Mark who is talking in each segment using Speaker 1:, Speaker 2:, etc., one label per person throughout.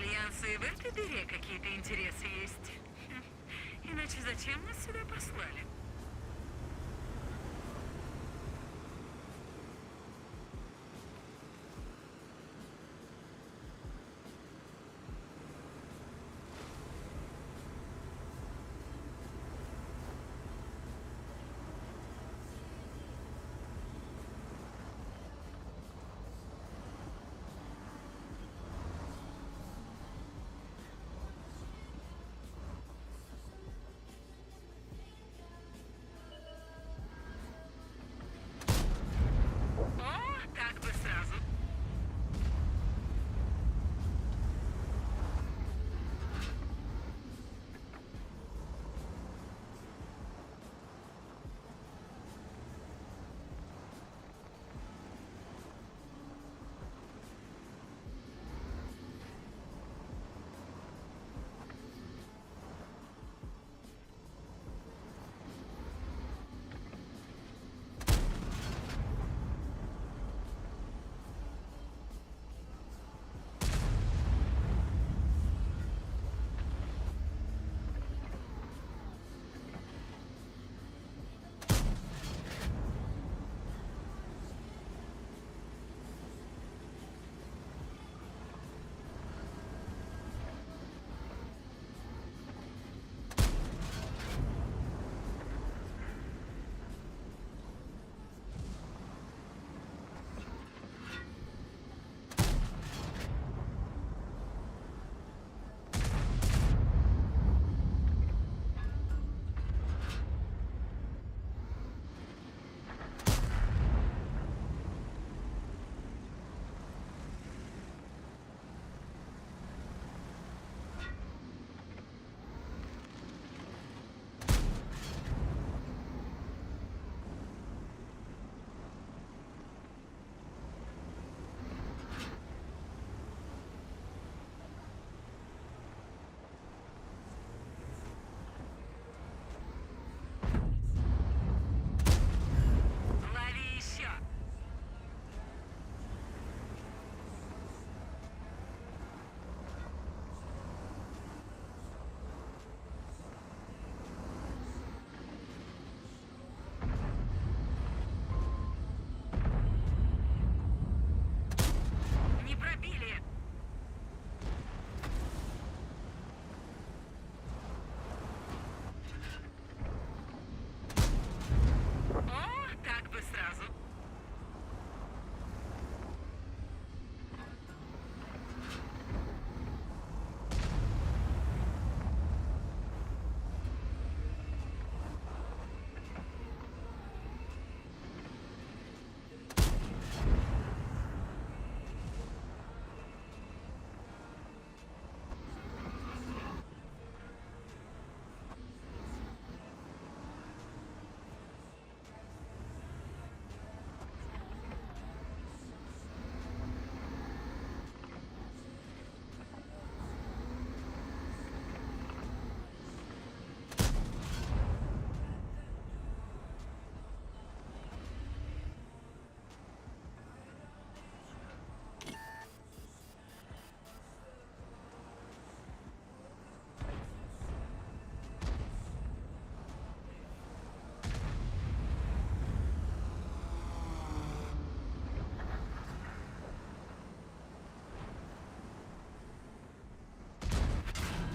Speaker 1: Альянсу и в этой дыре какие-то интересы есть. Иначе зачем нас сюда послали? О, так бы сразу. Лови еще! Не пробили! О, так бы сразу.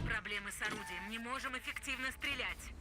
Speaker 1: Проблемы с орудием. Не можем эффективно стрелять.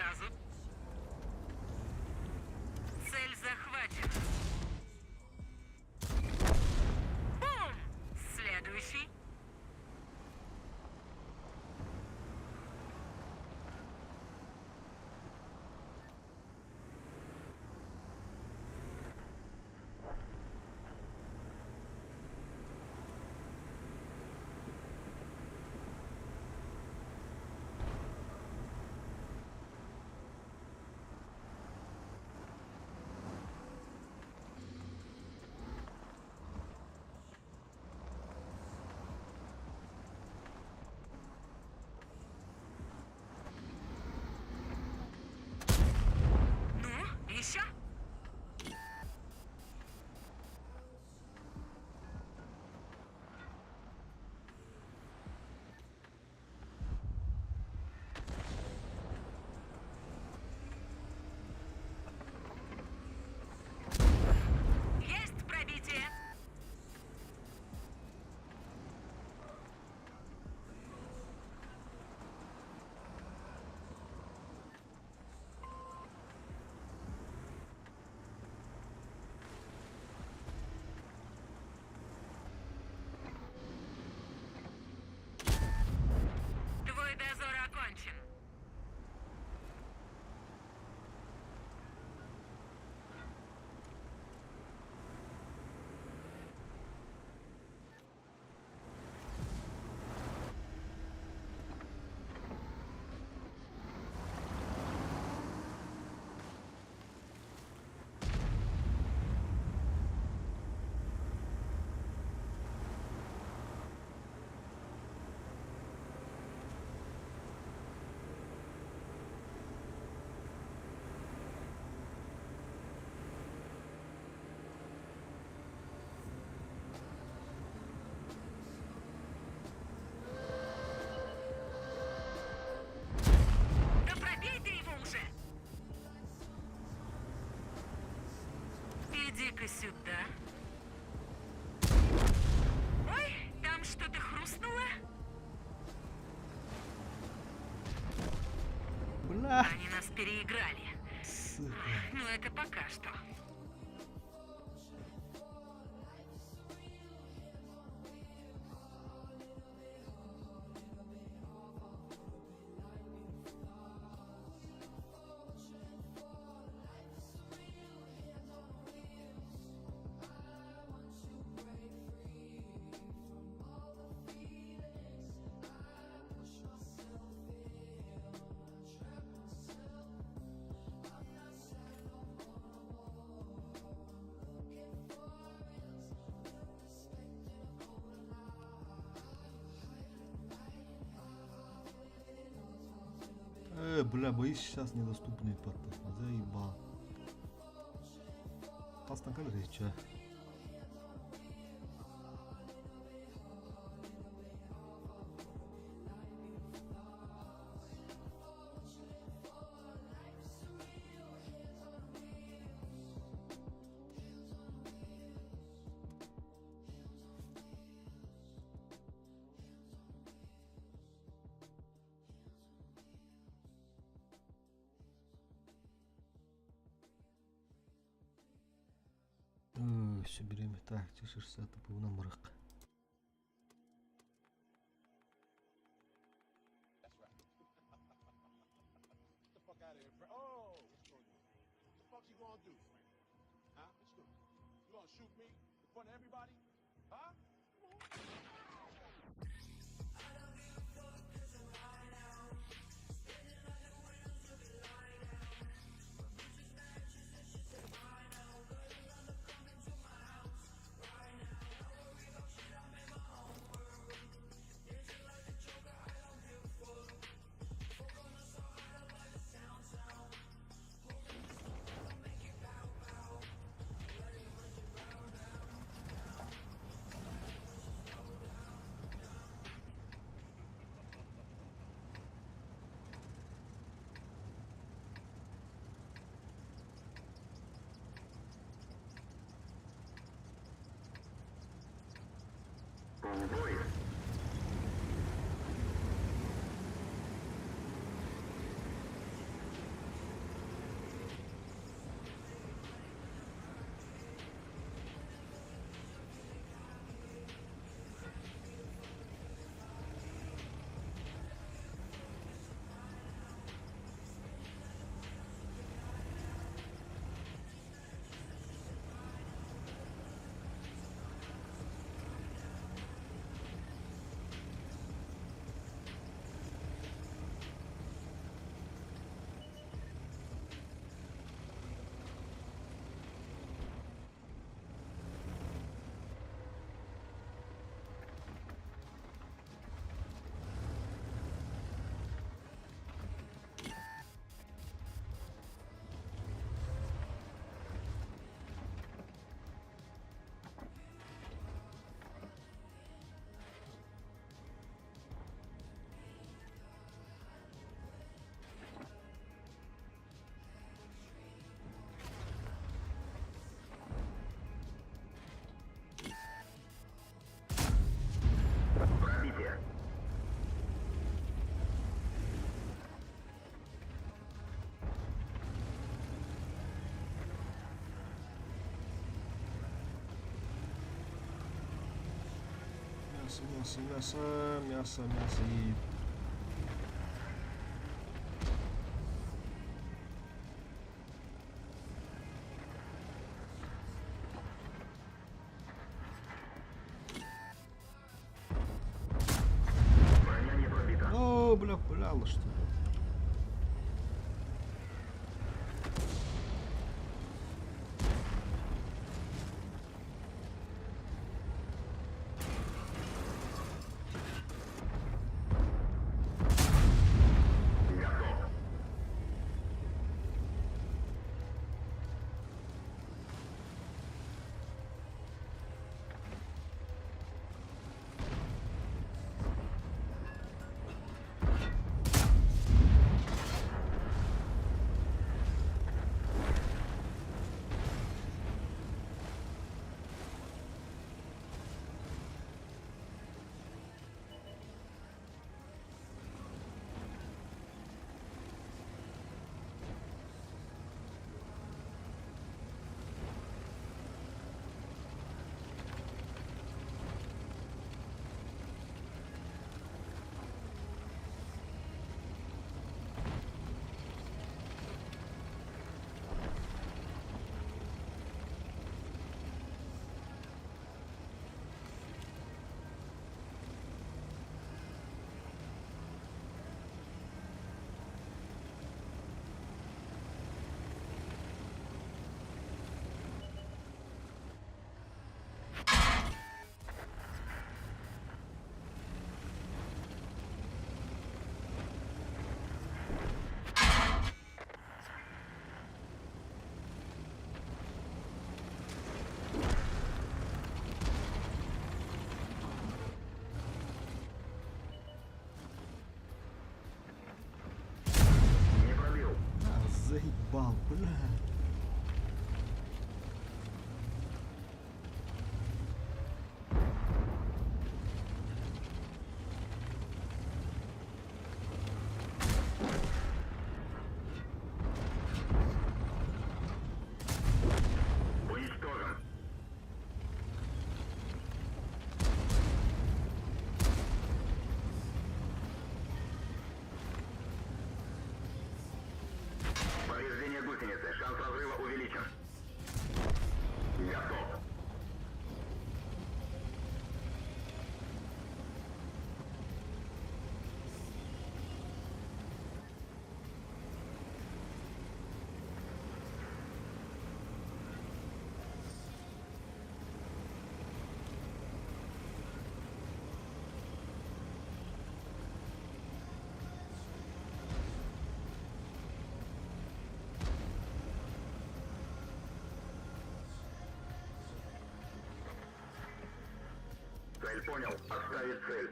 Speaker 1: сразу. Цель захвачена. Бум! Следующий. Ну, еще? Есть пробитие. Твой дозор окончен. Да пробей ты его уже! Иди-ка сюда. Ой, там что-то хрустнуло.
Speaker 2: Бля,
Speaker 1: Они нас переиграли.
Speaker 2: сука.
Speaker 1: Ну, это пока что.
Speaker 2: Бля, бои сейчас недоступны под. Заебал. Хастан речь. Все берем. Так, 60 на мрак.
Speaker 3: That's right. Get the fuck out of here, Frank. Oh, what you gonna do? What the fuck you gonna do, Frank? Huh? What you gonna do? You gonna shoot me in front of everybody? Huh? Come on.
Speaker 2: Мясо, мясо, мясо, мясо, мясо и...
Speaker 4: Броня не пробита.
Speaker 2: О, бля, пыляла что ли?
Speaker 4: Готов. Не пробил.
Speaker 2: А, заебал, бля.
Speaker 4: Уничтожен. Повреждение гусеницы. Шанс разрыва увеличен. Готов. Цель понял. Отставить цель.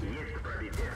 Speaker 4: Есть пробитие.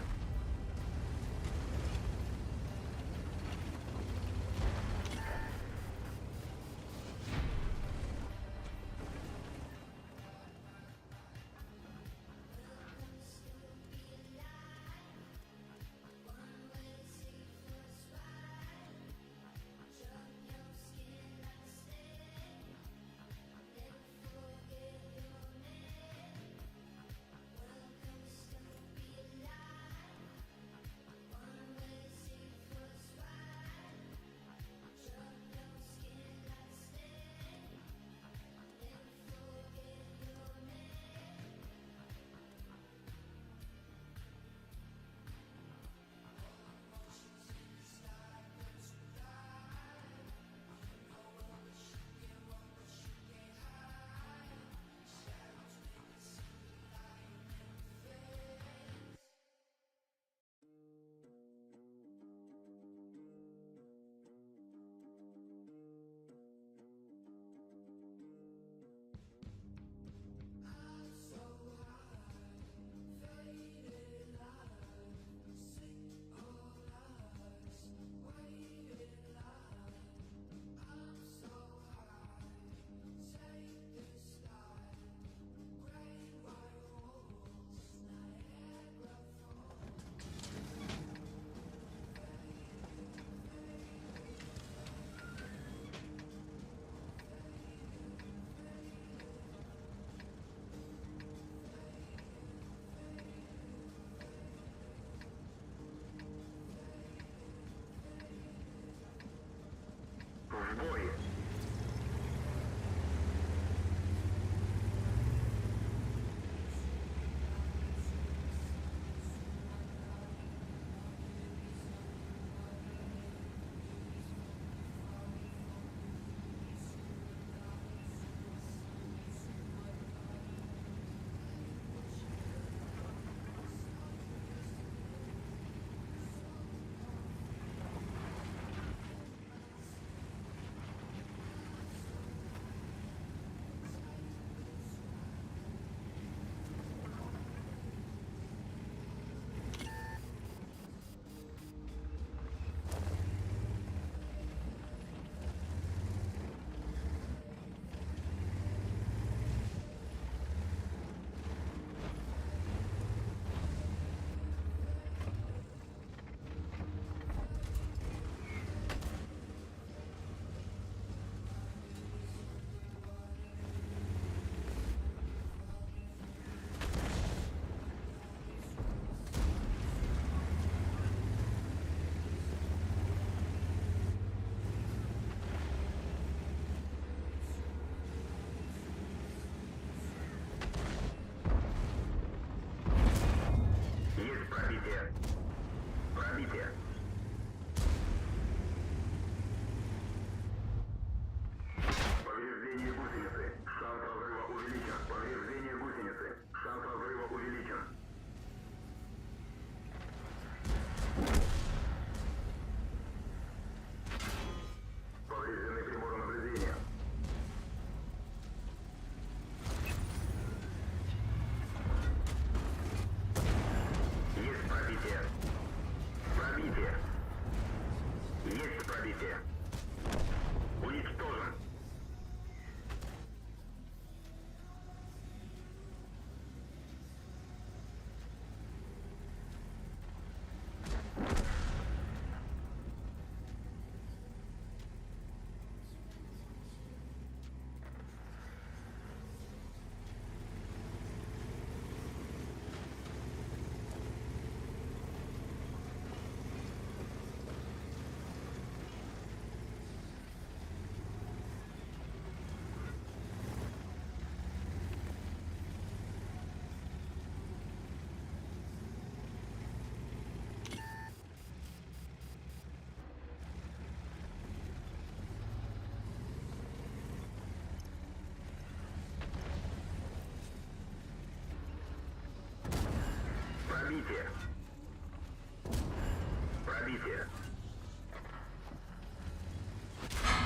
Speaker 4: В бой! Есть пробитие. Пробитие. Повреждение гусеницы. Шанс разрыва увеличен. Повреждение гусеницы. Шанс разрыва увеличен. Повреждены приборы наблюдения. Есть пробитие. Пробитие. Есть пробитие. Уничтожен. Пробитие. Пробитие.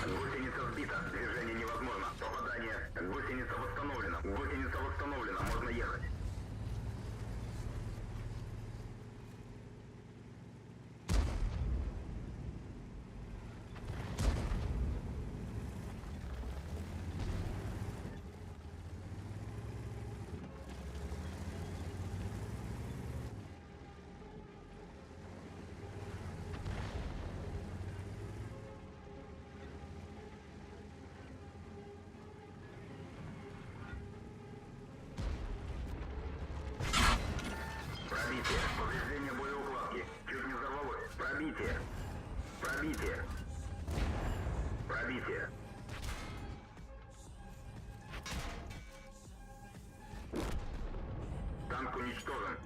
Speaker 4: Гусеница сбита. Движение невозможно. Попадание. Гусеница восстановлена. Гусеница восстановлена. Можно ехать. Пробитие. Повреждение боеукладки. Чуть не взорвалось. Пробитие. Пробитие. Пробитие. Танк уничтожен.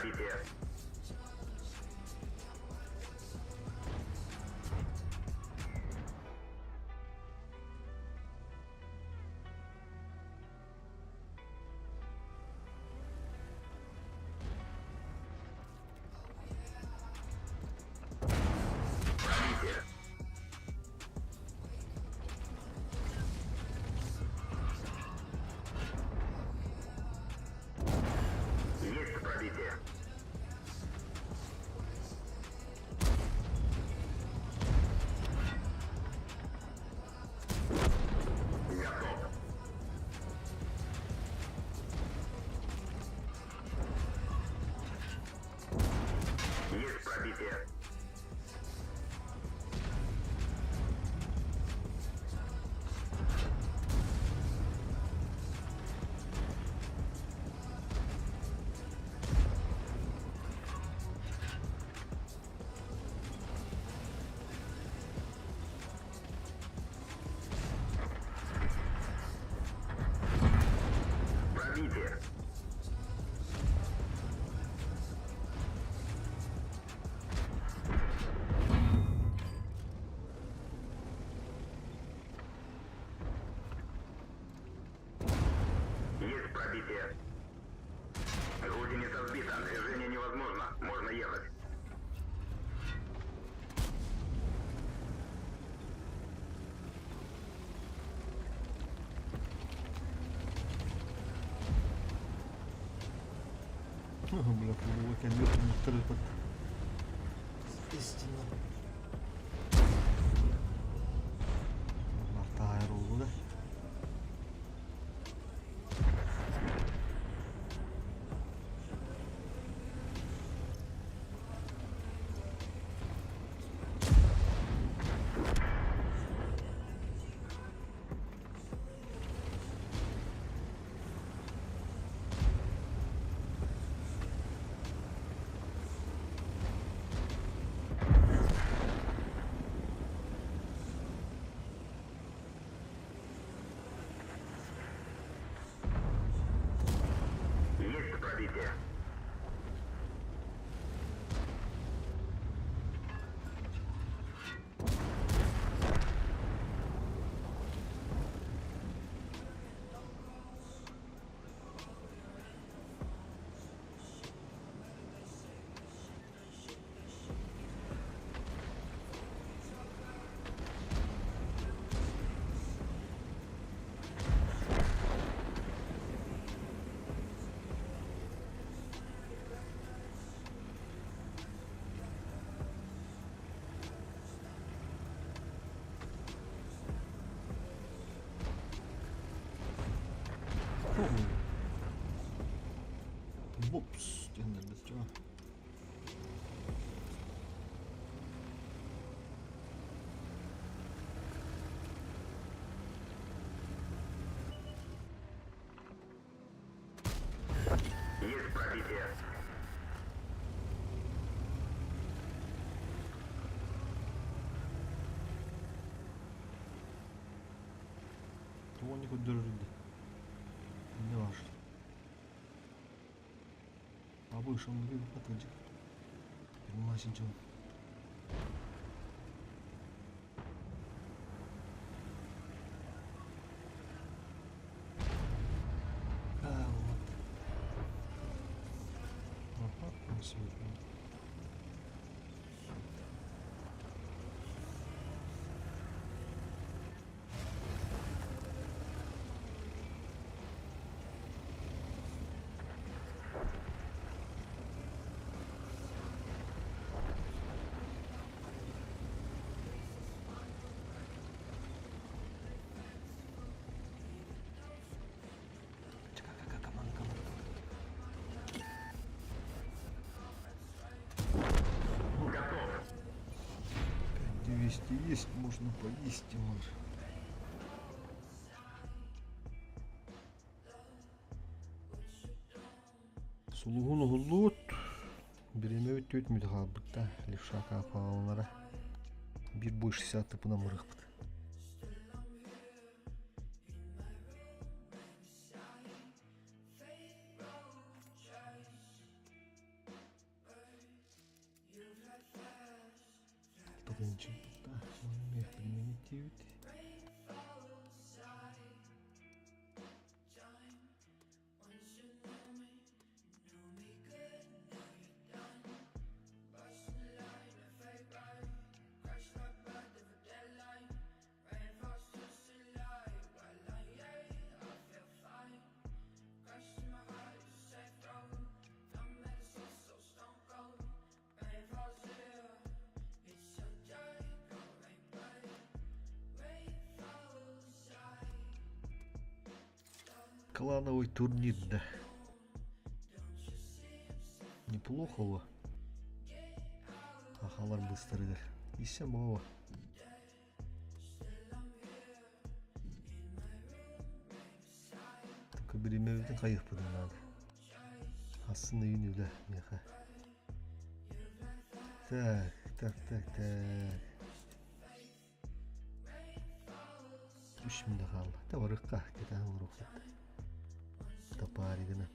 Speaker 4: пробитие. Пробитие. Есть пробитие. Готов. Есть пробитие. Пробитие. Есть пробитие. Гусеница сбита. Движение невозможно. Можно ехать.
Speaker 2: Бля, футбол кэлбит түмүктэр Истинно. Таайар да.
Speaker 4: Есть пробитие.
Speaker 2: Бопс, диэн бит
Speaker 4: Есть пробитие.
Speaker 2: Туони көрдөрөрдө. Не важно. Абы шонгы патыжы. Машин жон. А, вот. Ага, всё.
Speaker 4: Готов.
Speaker 2: 200 есть, можно поесть, Тимур. Сулугун уһуллуут. Биреме бүттүбүт мүтэ хаалбыт да левшака пааланара. Бир бой 60 тыпына мырыхпыт. Тыынчык Маны применить диэбит. Клановый турнир, да. Неплохо во. Ахалар быстарыгар. Иссе боо. Только биримэбитин хайыахпытын наада. Ассына үйүн үлэ миэхэ. Так, так, так, так. Үс мүнэ хаалла. Та барыкка кэтээн олоруохпут. Тапааригына.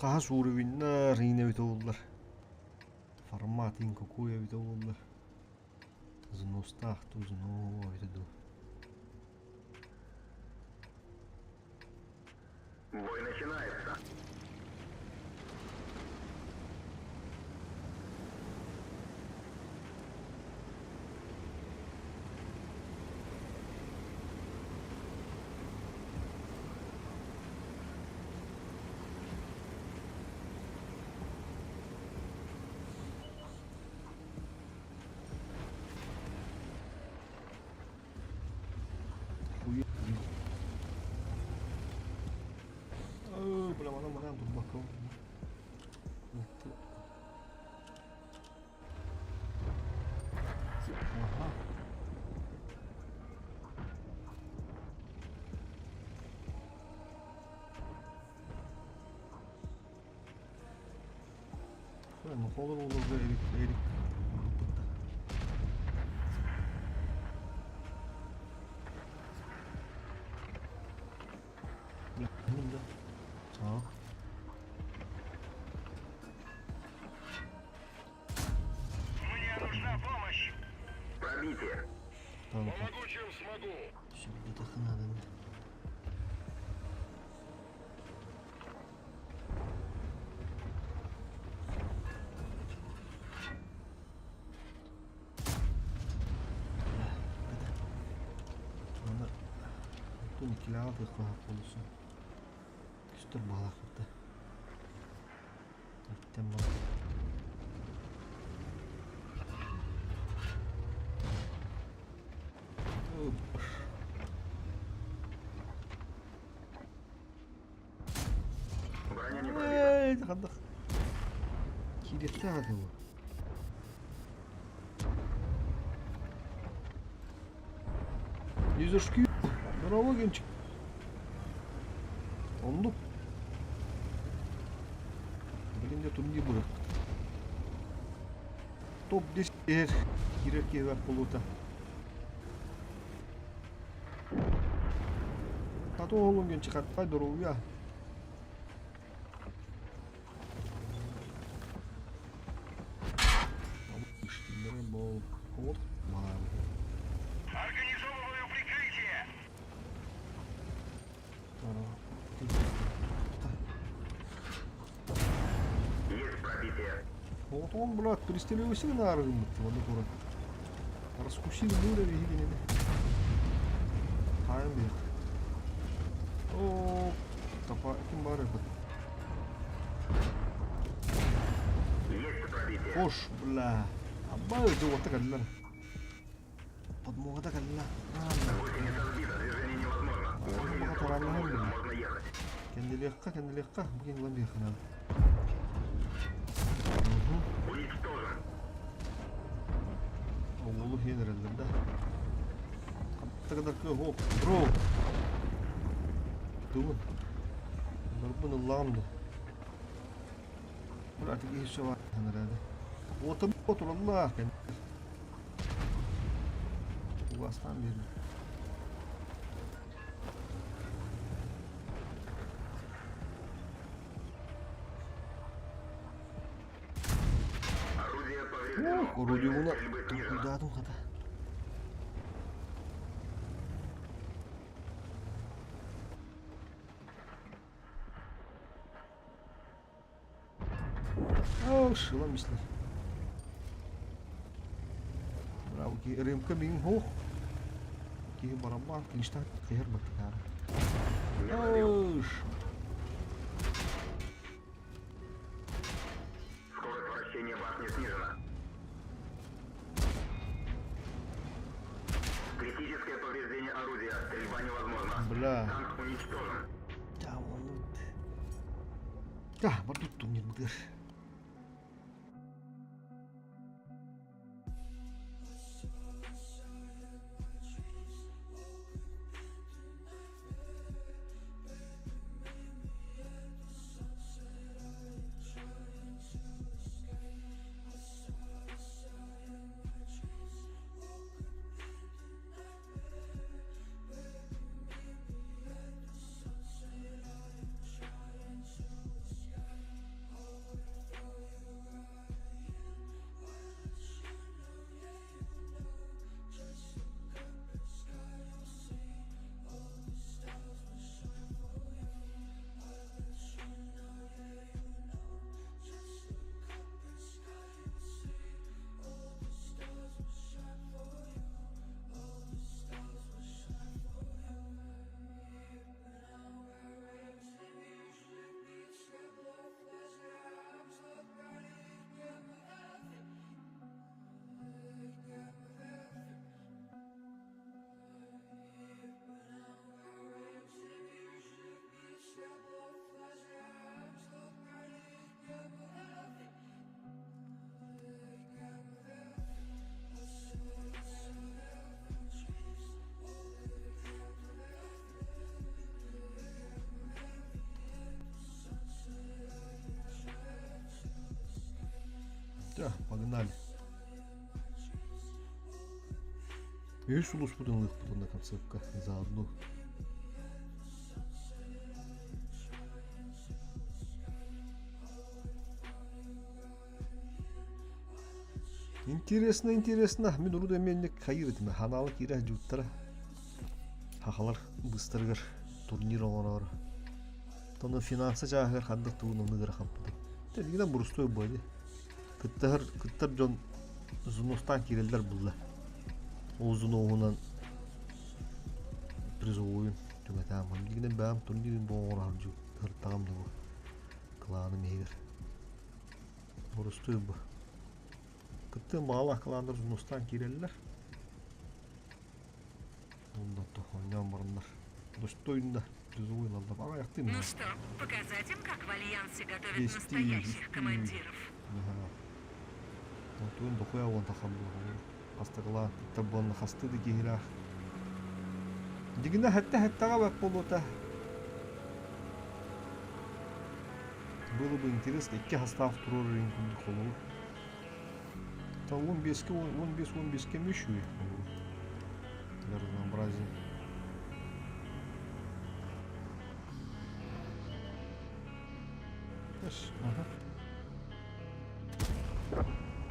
Speaker 2: Хаһыс уровеннар иҥнэ эбитэ буоллар. Формат иҥ какой эбитэ буоллар. Взностаах дуу, взноһо эбитэ дуу.
Speaker 4: Бой начинается.
Speaker 2: Оо, бля, манан манан турбакка. Аха. Нохолор олорго эрик эрик
Speaker 3: Мне нужна помощь.
Speaker 4: Пробитие.
Speaker 3: Помогу, чем смогу.
Speaker 2: Оттон иккилээҕи атыылаһар буолуохсун. Көстөр баҕалаахпыт да. Эттэн баран.
Speaker 4: Броня не пробита.
Speaker 2: Эй, ханных. Киириэхтээх этэ бу. Юзушки, здорово, Генчик. Оннук. Блин, я турнир будет. Топ-10 иһэр киирэр киһи буолуута. Тату оһолун Генчик хаттай доруобуйа.
Speaker 3: Организовываю прикрытие.
Speaker 4: Есть пробитие.
Speaker 2: Вот он, брат, пристрелился на аргумент, вот дура. Раскусил дура, видели. Хайм бир. О, тапа, ким бар это?
Speaker 4: Есть пробитие.
Speaker 2: Хош, бля. Абай, жугата кэллэр. Подмогата кэллэ.
Speaker 4: Гусеница сбита. Движение невозможно. Гусеница
Speaker 2: тараннаһан
Speaker 4: восстановлена.
Speaker 2: били.
Speaker 4: Можно ехать.
Speaker 2: Кэннилиэххэ, кэннилиэххэ, бу кин ылан биэххэ наада. Иһэн эрэллэр да. Хаттыгыдар кыах бро. Тугун? Барбын ыллаҕым да. Братик еще бар эрээди. Уотум отураллар. Угастаан биэрдим.
Speaker 4: Орудие повреждено.
Speaker 2: Орудие
Speaker 4: Стрельбы снижена.
Speaker 2: толкуйдаатым хата. Оо, шылам истэ. Браво, ки рымка мин хух. Киһи барабан клиштан кыһыр баттыкаара.
Speaker 4: Не пробил.
Speaker 2: Ош.
Speaker 4: Скорость вращения башни снижена. Критическое повреждение орудия. Стрельба невозможна.
Speaker 2: Бля.
Speaker 4: Танк уничтожен.
Speaker 2: Да, он Да, бар турнир бытыр. Да, погнали. Үс улууспутун ылыахпыт уонна концепка заодно. Интересно, интересно. Мин урут эмиэнник хайыр этим. Ханаалы киирэ дьууттара. Хахалар быстарыгар турнир оҥороор. Тону финанса чааһыгар ханнык тугун оннугар хампытым. Тэлигинэн бурустуой буолли. Кыттыһар кыттар дьон узунуохтаан киирэллэр булла. Ол узунуоһунан призовойун түҥэтааммын. Дигинэн бэйэм турнирын бу оҥоро сырыттаҕым да бу кылааным иһигэр. Борустуой бу. Кыттыан баҕалаах кылааннар узунуостаан киирэллэр. Онно оонньоон бараннар. Достойно призовой ылаллар. Аҕыйахтыы
Speaker 1: Ну что, показать им, как в Альянсе готовят
Speaker 2: Десяти,
Speaker 1: настоящих
Speaker 2: десяти.
Speaker 1: командиров?
Speaker 2: Наһаа. Онтуон дохуя уон тахсан буолар. Хастакылаан кыттар буолна хасты да киһилээх. Дигинэ хэттэ хэттэҕэ бэт буолуота. Было бы интересно, икки хастаах туруорар курдук холобур. Там 15-ке 15-15-ке мүшүй холобур. Для разнообразия. Ага.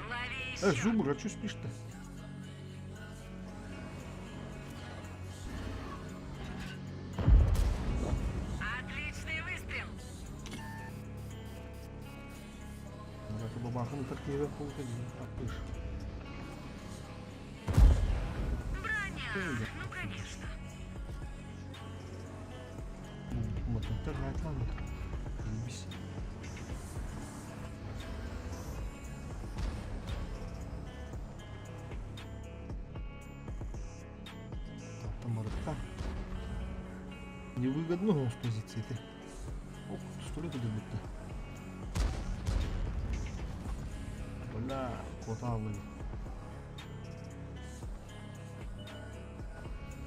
Speaker 1: Лови
Speaker 2: Э,
Speaker 1: еще.
Speaker 2: Зубр, а что спишь-то?
Speaker 1: Отличный выстрел.
Speaker 2: Бабахын тартиэбэ полка аппыш.
Speaker 1: Броня. Ну, конечно.
Speaker 2: Мотоктор хаатламмыт. Бис. Там барытта. Невыгодно с позиции ты. Ох, пистолет будто. Бля, квоталый.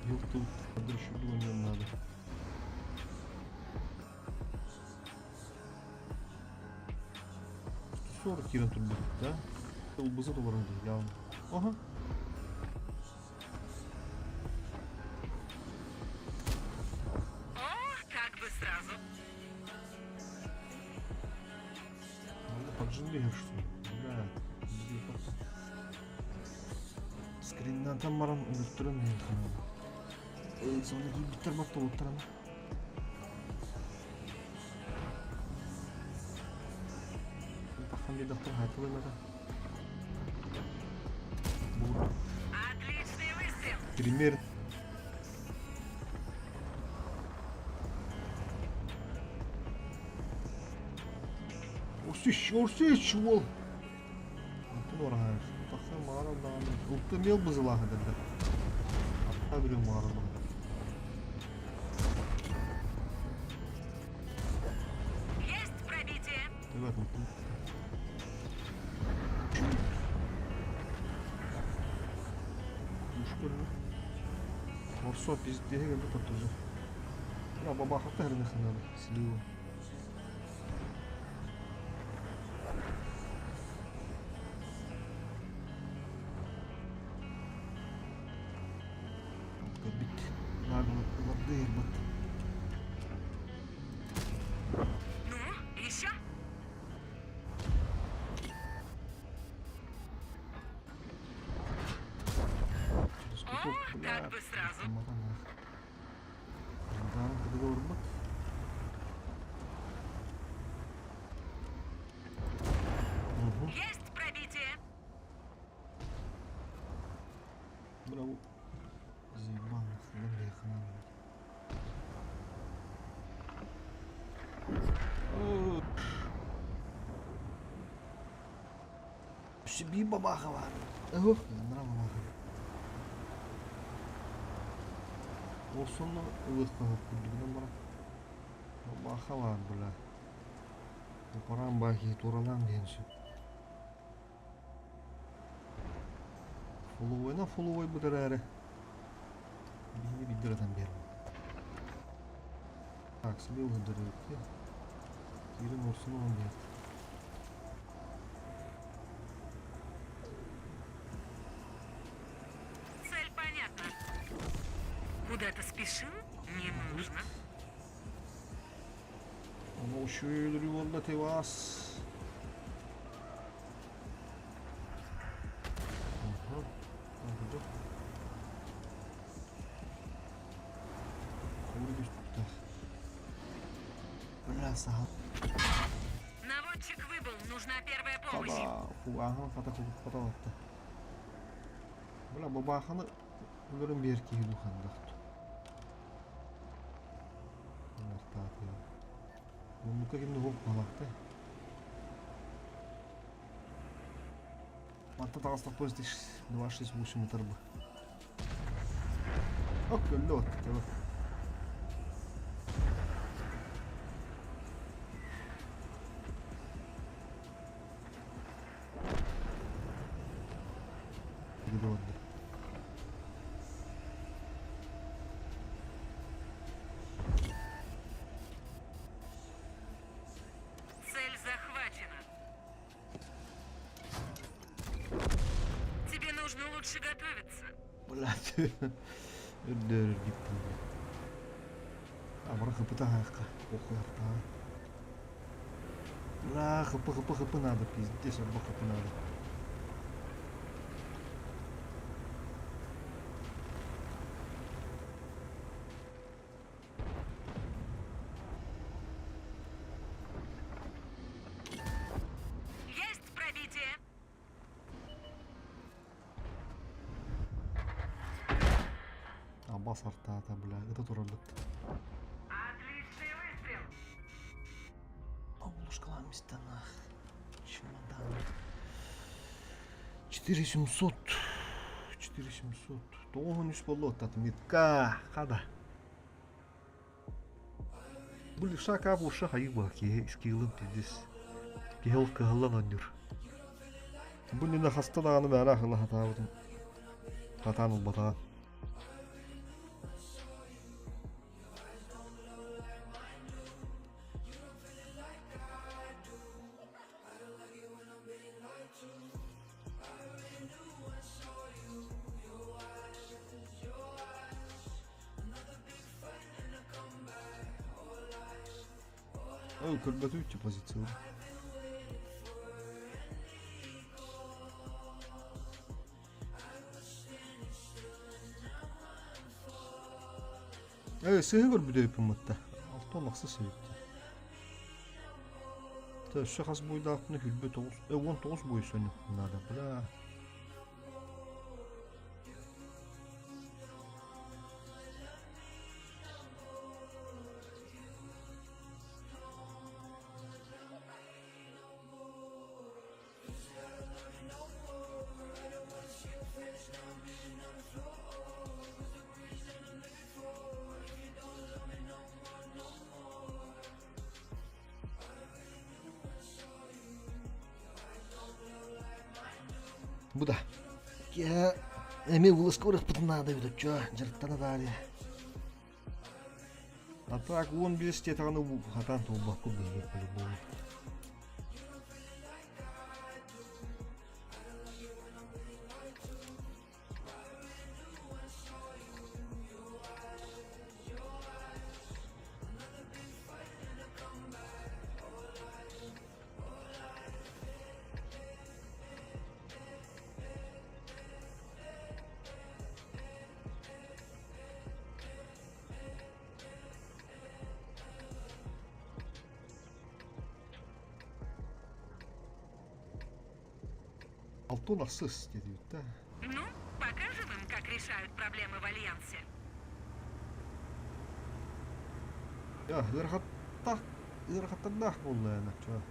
Speaker 2: Йыл тыл надо. 40 киирэн турбут да? Ылбыза толорон явно. Ага.
Speaker 1: О, как бы сразу.
Speaker 2: Надо поджинги что ли? Блядь. Скриннан баран өлтүрөн Соны кийбиттер баттолуттарана. Таххан биэрдэхтэр хаайтылымата.
Speaker 1: Отличный выстрел.
Speaker 2: Пример. Орсич, орсич, уол. Антон Ораһаев. Тахсан маҕарар даҕаны. Ылта мел бызылааһы дэрдэ. Атта бүрү маҕарар даҕаны.
Speaker 1: Есть пробитие.
Speaker 2: Evet, unuttum. Мушкурну. Орсо пиздеге келді тоттузу. Я бабахата хрена слива. Бит. Лады, бат.
Speaker 1: Ну, еще?
Speaker 2: Через
Speaker 1: О,
Speaker 2: куток,
Speaker 1: так бы сразу.
Speaker 2: Угу.
Speaker 1: Есть пробитие.
Speaker 2: Браво. Заебал нахуй, бля, Себе бабахова. Ох, нрава бабахова. Осонно ылыхха курдугунан баран. Бабаха бля. Парам бахи туралан диэн сөп. Фолловойна фолловой бутар эрэ. Биһини биддер атан биэрбит. Так, себе ылыдырык. Киирин орсун олон биэрт.
Speaker 1: Цель понятна. Куда-то спешил? Не нужно.
Speaker 2: Оно үчүгэй буолла Тевас. Ага. Так, Курдук Бля, саха.
Speaker 1: Наводчик выбыл. Нужна первая помощь.
Speaker 2: Хада, хуахан хата хата Бля, бабаханы өлөрөн биэр киһи духандахт. Артааты. Муннука кимни хоп балакта. Манта таҕыстах поезд 268 метр бу. Ок, өллө от. Гидонды.
Speaker 1: Цель захвачена. Тебе нужно лучше готовиться.
Speaker 2: Блядь. Үрдөрөр диптим. Амара хыпыта хаакка. Охуярта. Бля, хыпы хыпы хыпы надо, пиздец, арба хыпы надо.
Speaker 1: Есть пробитие.
Speaker 2: Абас артаата, бля, это турабыт.
Speaker 1: Отличный выстрел.
Speaker 2: Бабушка местанах. Чемодан. 4700. 4700. Тоғын үш болу отметка. Хада. Бу левша уша хайы ки скиллым пиздец. Кихел кыһаллан оннюр. Бу нина хаста даҕаны бэра хыла хатаабытым. Хатаан улбатаҕа. Ой, көрбөтүбүт позиция. Ээ, сыһы көрбүт мытта. Алтан ахсыс эбит. Өссө хас буйдаахпына хүлбэ тоҕус, 19 буй сөнүк наада. Бля. Бу да. Киэһэ эмиэ вылазка барыахпытын наада эбит оччо дьарыктана таарыйа. А так 15 диэтэҕинэ хатаан туолбакка быһыыр по-любому. Алтон ахсыс диэтибит да.
Speaker 1: Ну, покажем им, как решают проблемы в Альянсе.
Speaker 2: Я, ыарахаттаах, ыарахаттардаах буолла эн оччо.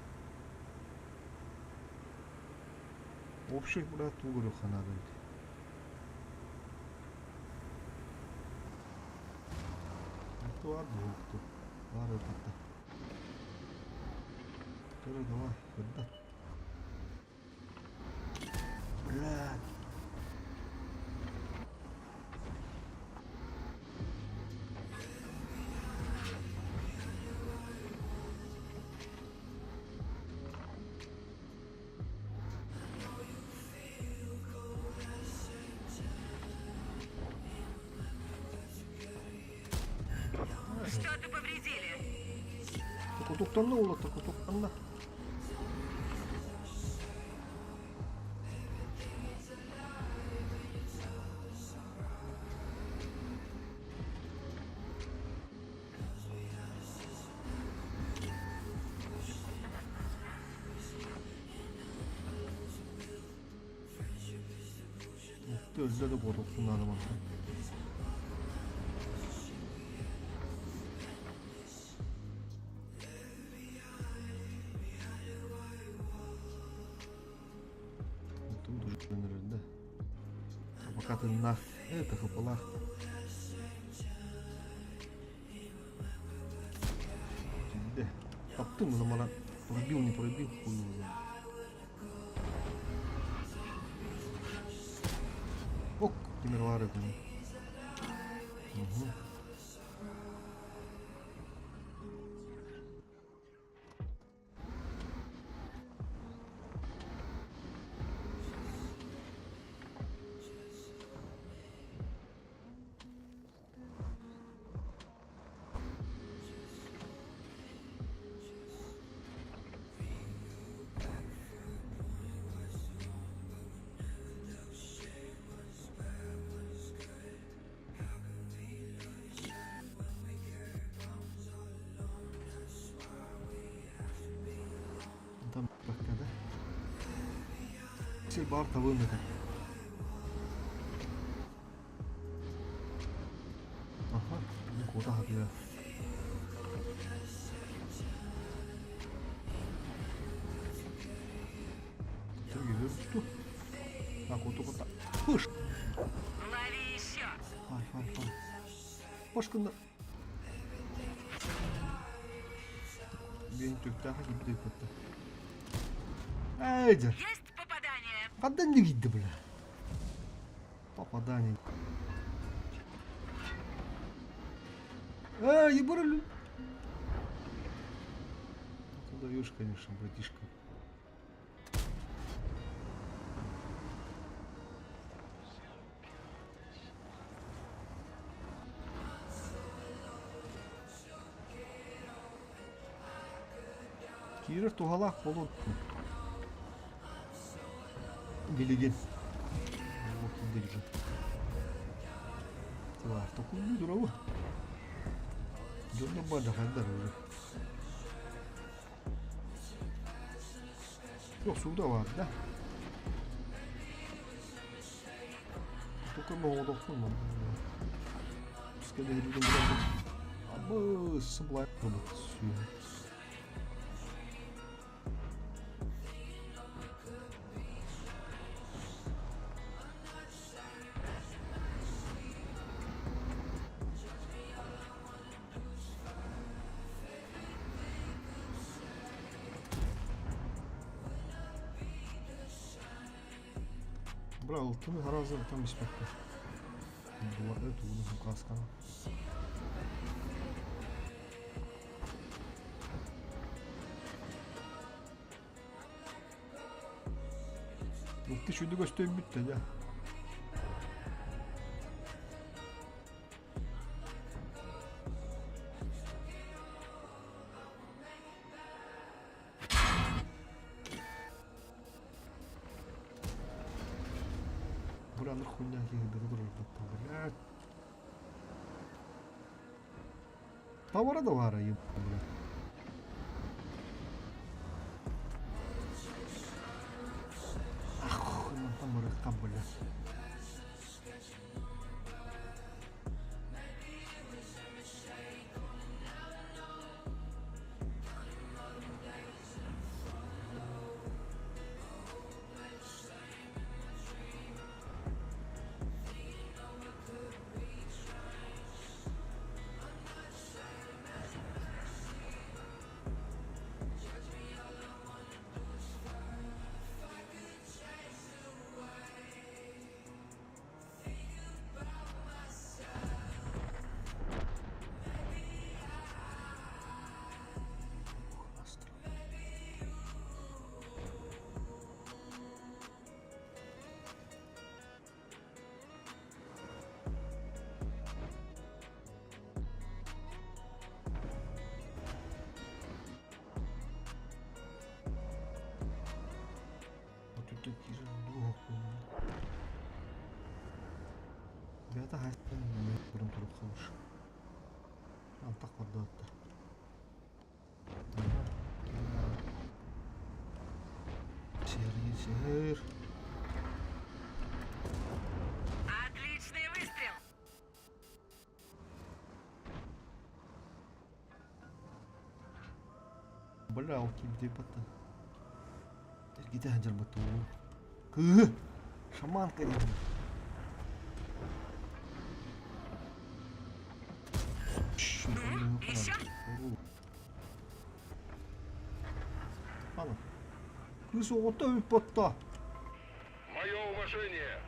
Speaker 2: Общий брат тугу көрүөххэ наада эбит. Баар буолуохту. Баар ырбатта. Көрө давай, көрдө. Блядь.
Speaker 1: Что-то повредили.
Speaker 2: Кутуктанна уолаттар, кутуктанна. Өллө да куотуохпун наада мантан. Тут уже да. Пока ты на это хапалах. Да. Таптым, но мана пробил, не пробил, хуй его знает. Ок, тимир Угу. Там пока, да? Сир бар табым это. Аха, куда хатыа. Пыш!
Speaker 1: Лови еще!
Speaker 2: Фай, фай, фай. Башкында. Бен төктәхі кибді көтті. Әйдер.
Speaker 1: Есть попадание!
Speaker 2: Қандан не кидді, бля? Попадание. А, ебарали. Ты даешь, конечно, братишка. Киирэр туһалаах буолуо билигин. Оо, киирдэ уже. Тылаар токуллуу турабы. Дьоннор бардахандар уже. Yok suda var da. Только молодохпун Пускай Абы сыблай Бра, алтыны харазы там испэккэ. Була тугуну хукаскана. Икки сүдү көстөйбүт да дьэ. Бураныр хуйня киһи турарбыт блядь. Тавара да баара блядь. Ах, мантан барыахха, блядь. Бэйэтэ хаһан туран турук халыш. Антах бардаатта. Сэр, сэр.
Speaker 1: Отличный выстрел!
Speaker 2: Бля, ол киирдэ батта. Эргитэ сылдьарбыт уу. Кыыһы! Шаманка диэн.
Speaker 1: Ну, еще?
Speaker 2: Ана. Кыыс оҕото ыппатта.
Speaker 3: Мое уважение!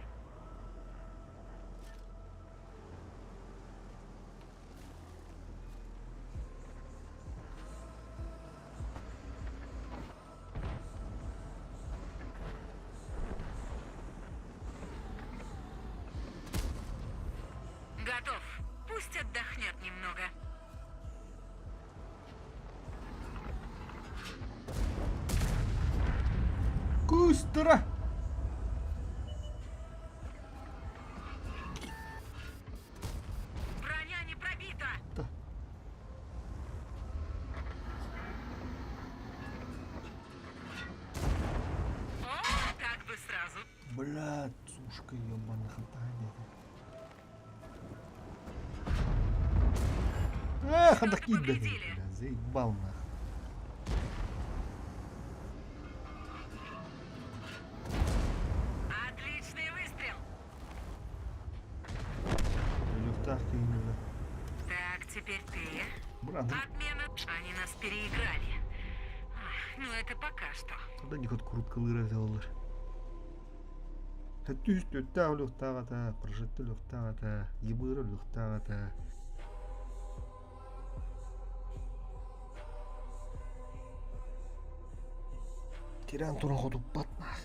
Speaker 1: Готов. Пусть отдохнет немного.
Speaker 2: Кыыстара!
Speaker 1: Броня не пробита!
Speaker 2: Да.
Speaker 1: О, так бы сразу.
Speaker 2: Бля, сушка ебаная хантаня. Эх,
Speaker 1: Что-то
Speaker 2: такие
Speaker 1: повредили.
Speaker 2: бля, заебал нах.
Speaker 1: Отличный выстрел.
Speaker 2: Өлүөхтээх киһини бля.
Speaker 1: Так, теперь ты.
Speaker 2: Брат,
Speaker 1: Отмена. Они нас переиграли. Ах, ну это пока что.
Speaker 2: Тогда не хоть куруткалыыра этэ Түс түттээх өлүөхтээх этэ, прожекты өлүөхтээх этэ, ебыыр өлүөхтээх этэ. Тирээн туран хотуппат нах.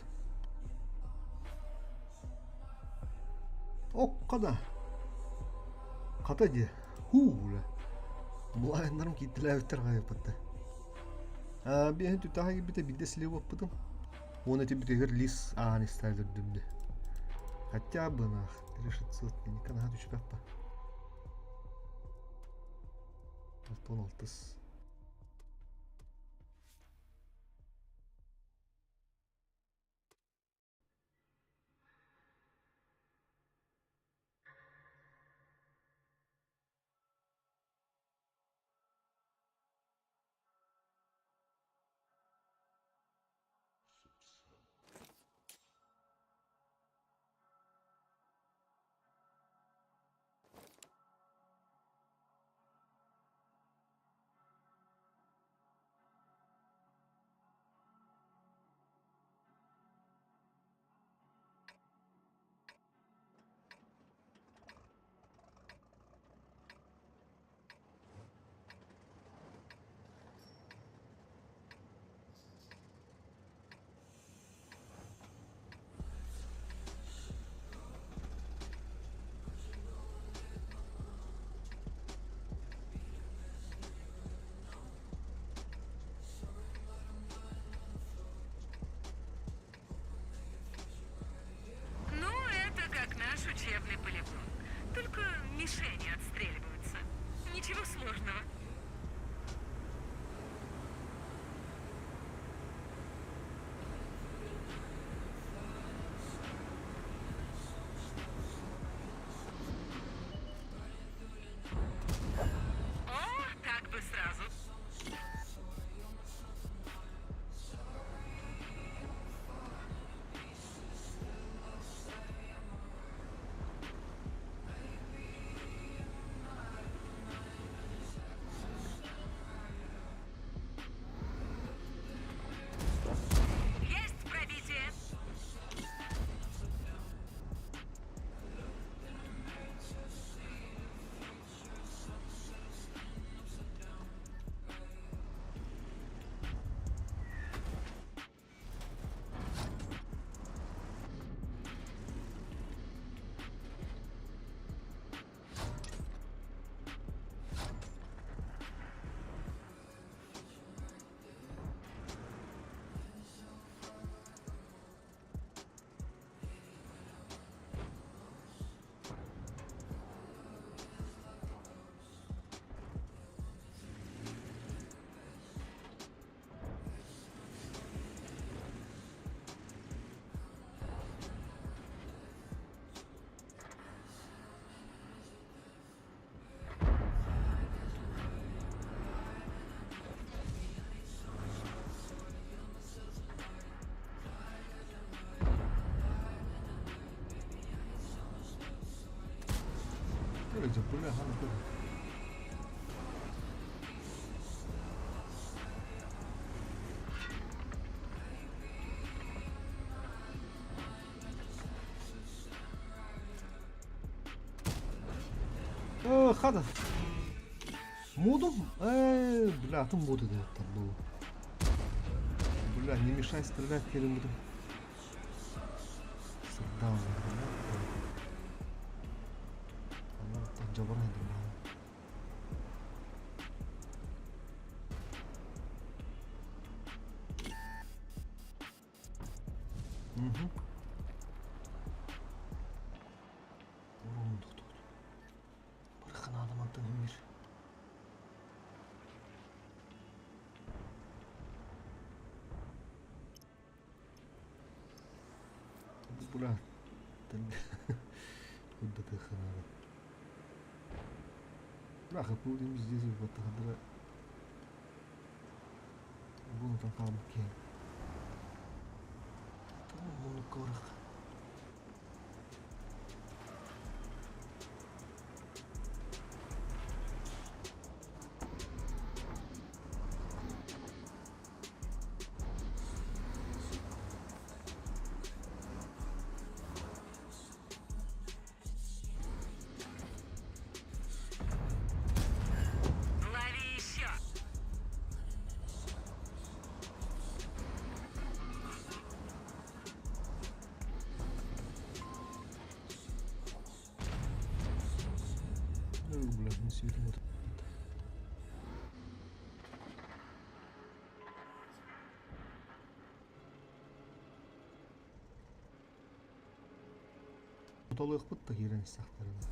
Speaker 2: Окко да. Хата дии. Хуу бля. Булаайыннарым кииртэлээбиттэр хайыппатта. Биэһин түтаха киирбитэ биирдэ слив оппутум. Уонна ити бүтүгэр лис ааһан истэ өлөрдүм Хотя бы нах, 3600 миника наһаа түспэппэ. 66.
Speaker 1: Ну, это как наш учебный полигон. Только мишени отстреливаются. Ничего сложного. О, так бы сразу. Есть пробитие.
Speaker 2: Бля, Хата. Модум? Бля, там моды там было. Бля, не мешай стрелять, Керим буду. Сырдаун, бля. Жабар. Угу. Бархана адамантан мир. Бля. Куда ты хана? Бляха, будем здесь вот тогда. Буну там калмыки. Там корах.
Speaker 1: Лови еще.
Speaker 2: Ой, бля, не светит. Охсуталыахпыт да киирэн истэхтэринэ.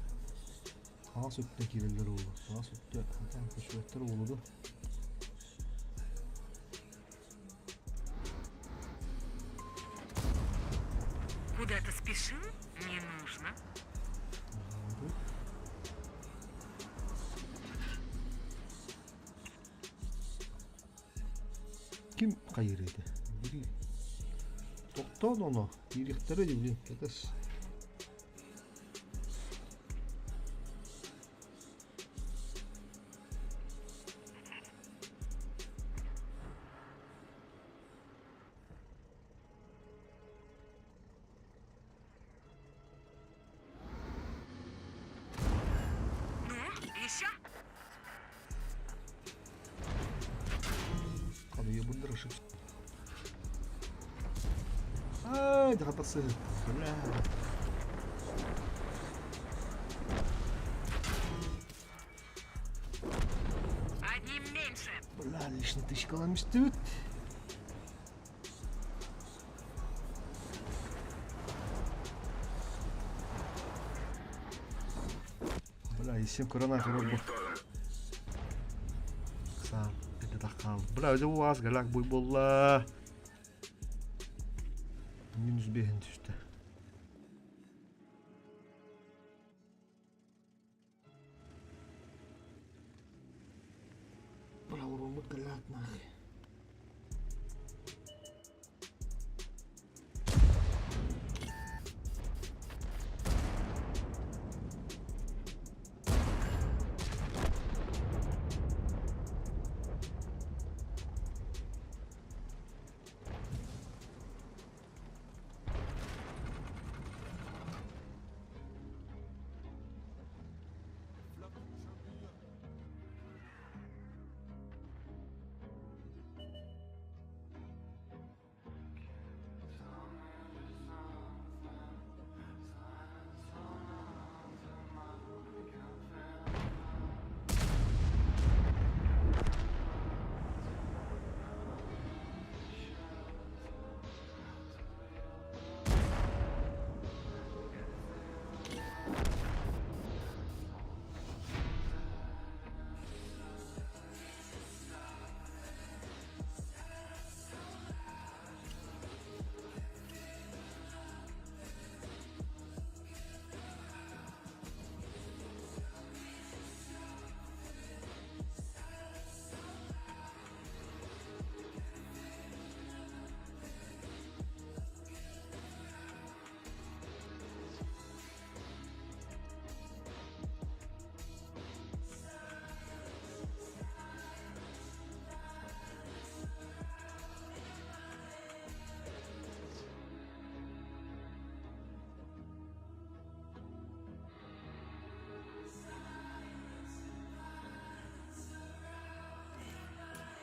Speaker 2: Хаҥас өттө киирэллэр уолу. Хаҥас өттө хатан көстүбэттэр уолу дуо?
Speaker 1: Куда-то спешил? Не нужно.
Speaker 2: Ким хайыыр этэ? Били тохтоон оно киириэхтэрэ дии блин кэтэс.
Speaker 1: Ну, еще?
Speaker 2: Хадыйабын ошибся. Ай, да хатасы. Бля.
Speaker 1: Одним меньше.
Speaker 2: Бля, лишний тычкаламистыбыт. Бля, исем корона көрөр Саам, это хаал. Бля, өдө уаз галак буй болла. Минус бэһин түстэ. Бля, уроммут галак нахуй.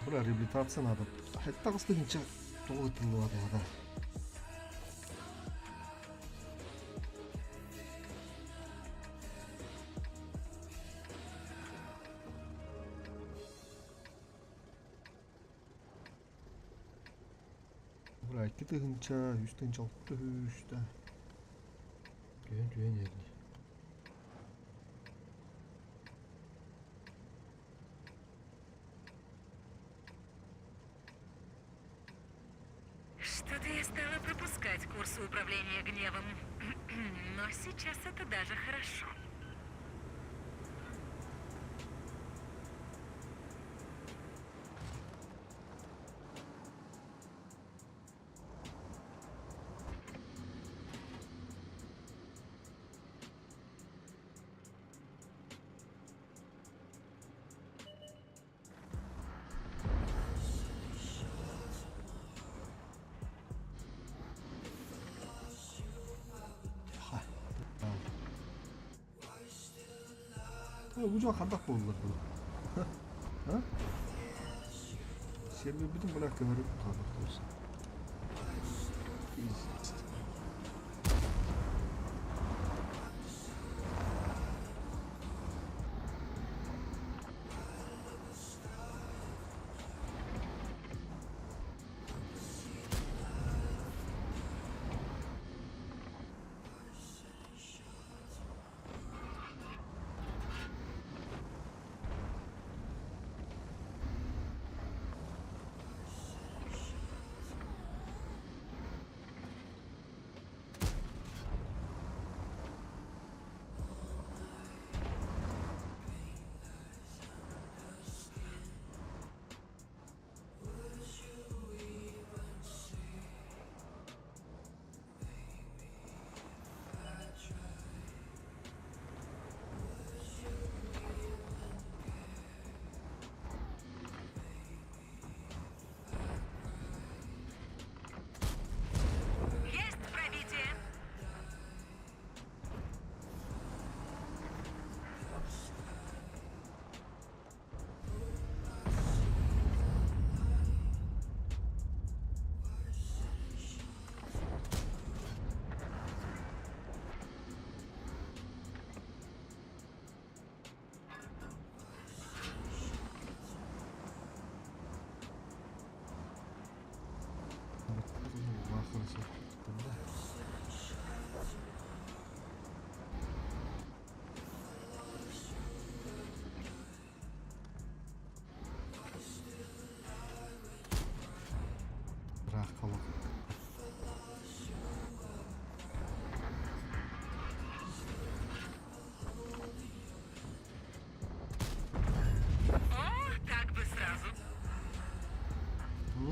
Speaker 2: Бля, реабилитация надо. Хэтта тыһыынча тоҕо ытыллыбатаҕа. Бля, икки тыһыынча, үс тыһыынча алта үстэ. Түһэн түһэн иһэрди.
Speaker 1: Что-то я стала пропускать курсы управления гневом. Но сейчас это даже хорошо.
Speaker 2: Бу дьон хайдах буоллар бу? А? Сервербитин бля көһөрүп хаалбахтарса. Пиздец.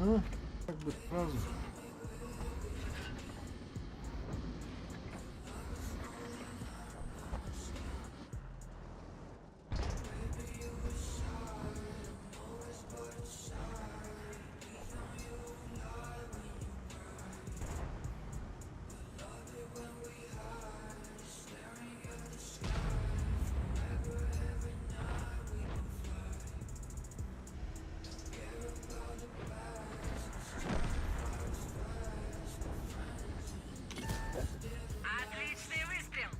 Speaker 2: Ну, как бы сразу.
Speaker 1: Отличный выстрел!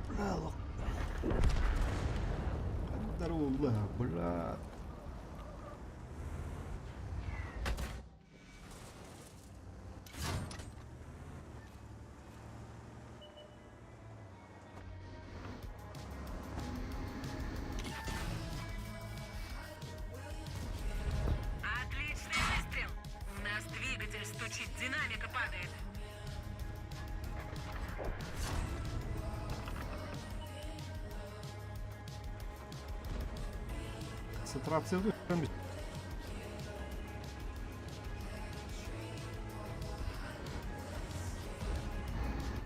Speaker 2: Бля, лох. Здорово, бля, бля.
Speaker 1: Отличный выстрел! У нас двигатель стучит, динамика падает.
Speaker 2: Концентрация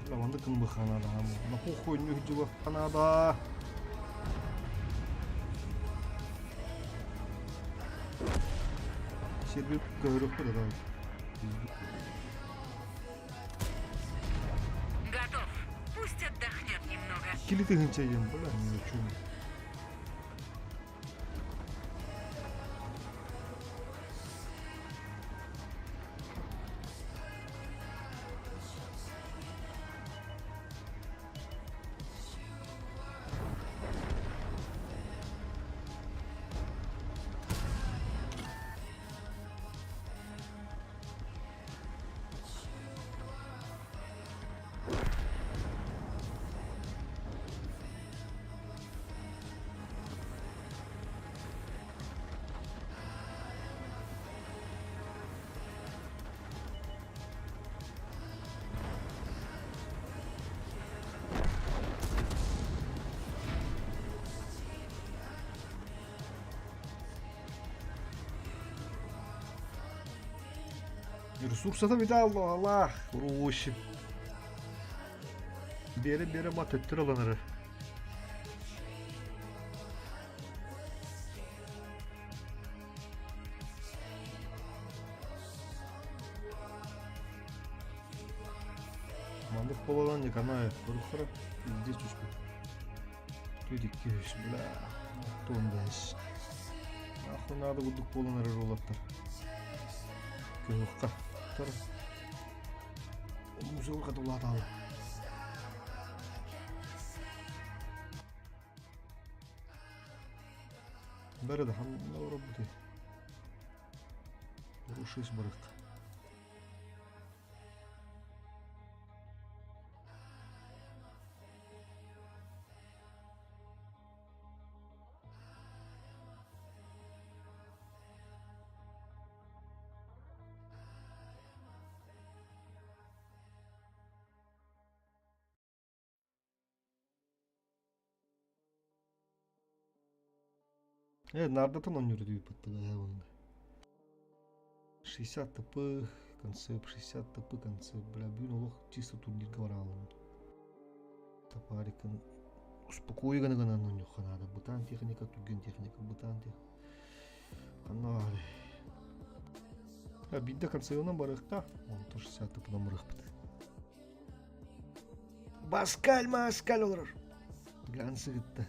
Speaker 2: Лаванды кымбыханада. На похуй нюхдила ханада. Сирби көрөккө да.
Speaker 1: Готов. Пусть отдохнет немного.
Speaker 2: Кили тыгынча ем, бля, не чум. Ресурсата бит Allah Allah. Уруши. Бере бере ма төттөр аланыры. Мандык болалан не канает. Көрүхара здесь түшпүт. Түдик күйүш, бля. Тон беш. Нахуй надо кудук боланыры жолаттар. Көһүкка. Тор. Музыка тулаталы. Бәрі де ханна работает. Рушись барык. Нардатан он юрдүй пыттыга онда. 60 ТП концепт, 60 ТП концепт. Бля, бүгүн олох чисто турнирге баралым. Топарикын успокой гана гана нюханада. Бытан техника, туген техника, бытан техника. Ана А бидде концепттан барыкта. Он тоже 60 ТП барыкпыт. Баскаль, маскаль олар. Глянцы гытты.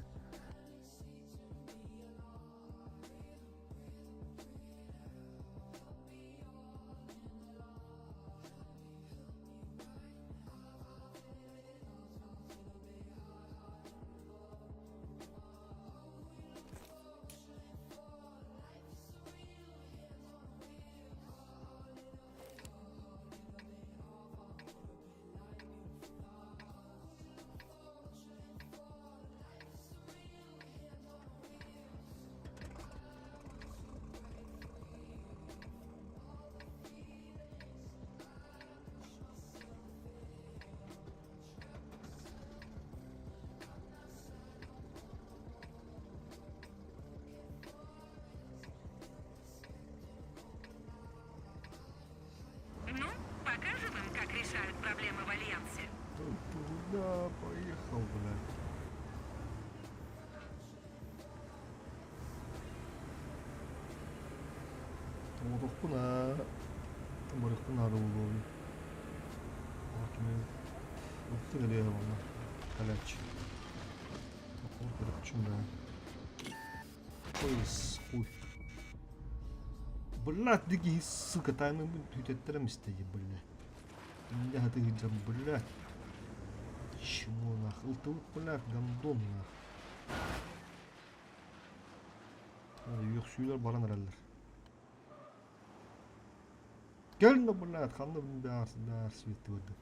Speaker 2: Оҥотохпун аа, барыахпын наада буолуо. Ытты кэлиэ буолла. Кэлээччи. Ол көрөччүм да. Ой, хуй. Блядь, дикий, сука, таймы бүтэттэрем истэйи, блядь. Инде хаты сылдьан, блядь. Чему нах? Ылтыбыт, блядь, гандон нах. Үөхсүүлэр баран эрэллэр. Кэлнэ, блядь, ханна баар, баар светти көрдүм.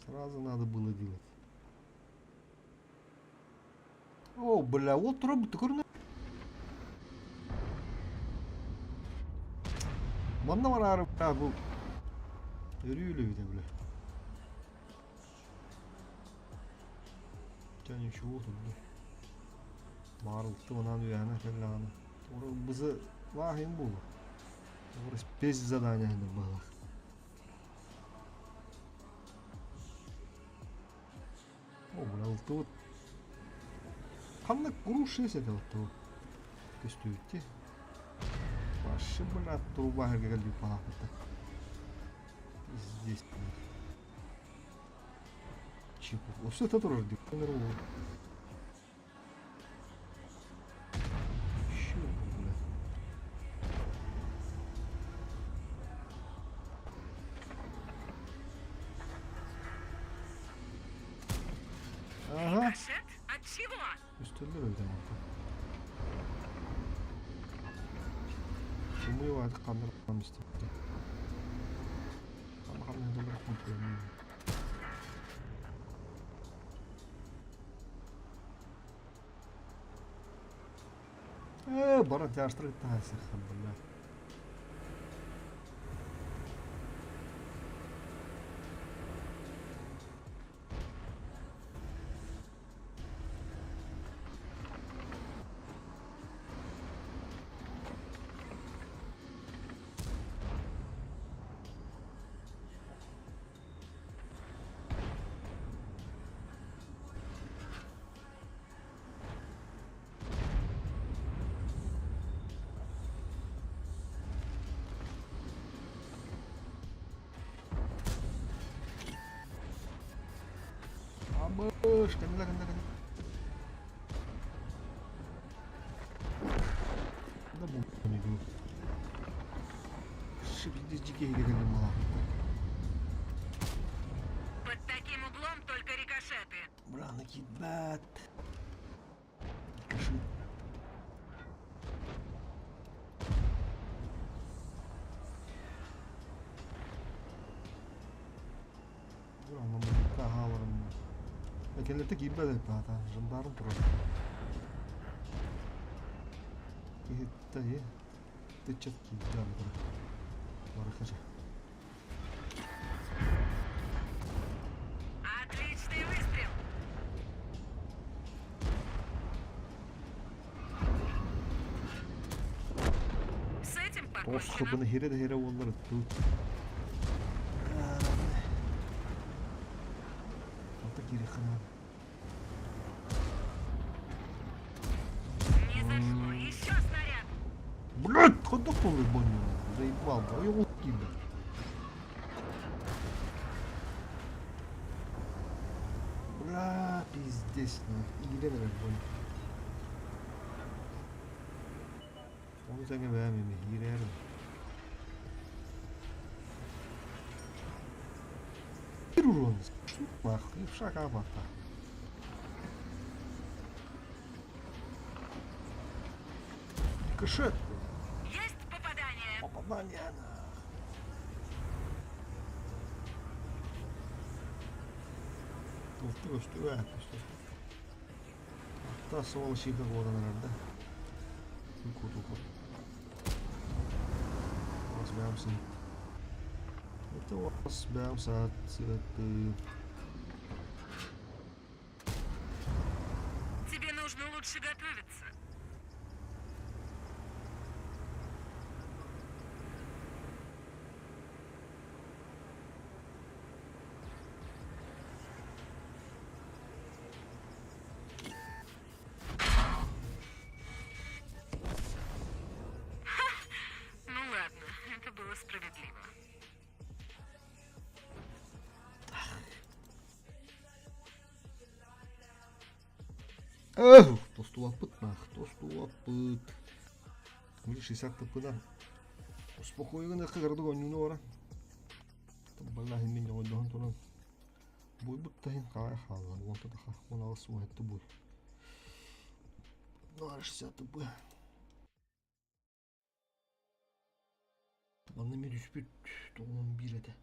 Speaker 2: Сразу надо было делать. О, бля, вот робот көрүнэ. Манна бараары бля бу өрүү үлэбитэ бля. Ча ничего тут бу. Баарылты манан үөһэнэ кэллэҕинэ. Ора бызы лааһын буолуо. Ора спец задание баалах. О, бля, ылтыбыт. Ханна груша этэ отту. Көстүбүттэ. Вообще, бля, труба кэлбит балаапыта. Здесь, блядь. Чепух. Все это тоже Еще, бля. Ага.
Speaker 1: Рикошет? От чего?
Speaker 2: Үстэллэр эбит ама. Сымыйа ханнар истибитэ. Ханна ханна доллар Ээ, баран тяжтырык таһаасыххан бля. Абыш, кэннэ кэннэ кэннэ. Да бу не Шибидички кэллим малаахыттан.
Speaker 1: Под таким углом только рикошеты.
Speaker 2: Бля, накидать. Рикошет. Кэллэртэ киирбэт эппаата, жандарм турар. Киһиттэ тыччат киирдэ турар. Барыхажа.
Speaker 1: Отличный выстрел! С этим
Speaker 2: Ох,
Speaker 1: покончено.
Speaker 2: быны хире да хире уоллар ыттыбыт. Алта киириххэ
Speaker 1: Не зашло. Еще снаряд!
Speaker 2: Блядь, хот-дог буолуй бонньу. Заебал, да, ойоҕу киирдэ. Бля, пиздец, иирэн эрэр бонньу. Ону тэҥэ бэйэм эмиэ иирээрим. Урон, нахуй, шага бата. Рикошет.
Speaker 1: Есть попадание!
Speaker 2: Попадание. Толту көстүбэт, көстү. Ата суол шиха буолан эрэр да. Кутуку. Вас бэм Это вас бэм саат
Speaker 1: Тебе нужно лучше готовиться.
Speaker 2: Тостубаппыт нах, тостубаппыт. Уже 60 тыппынан. Успокойгын ыкка кырадык оонньууну баран. Баллаһын мин дьоҕойдоһон туран. Буйбут таһын хаай хаалла. Уонта таха, 18 уон буй. 60 тыппы. Манна эмиэ түспүт 91 этэ.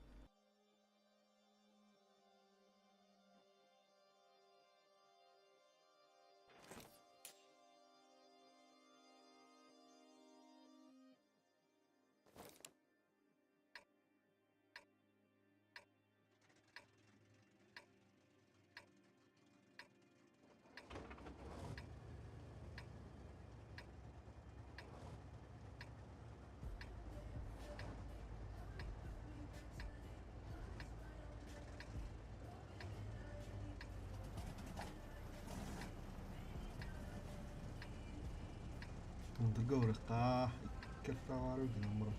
Speaker 2: Мындырга барыахха, икки аттаах баары гынан баран.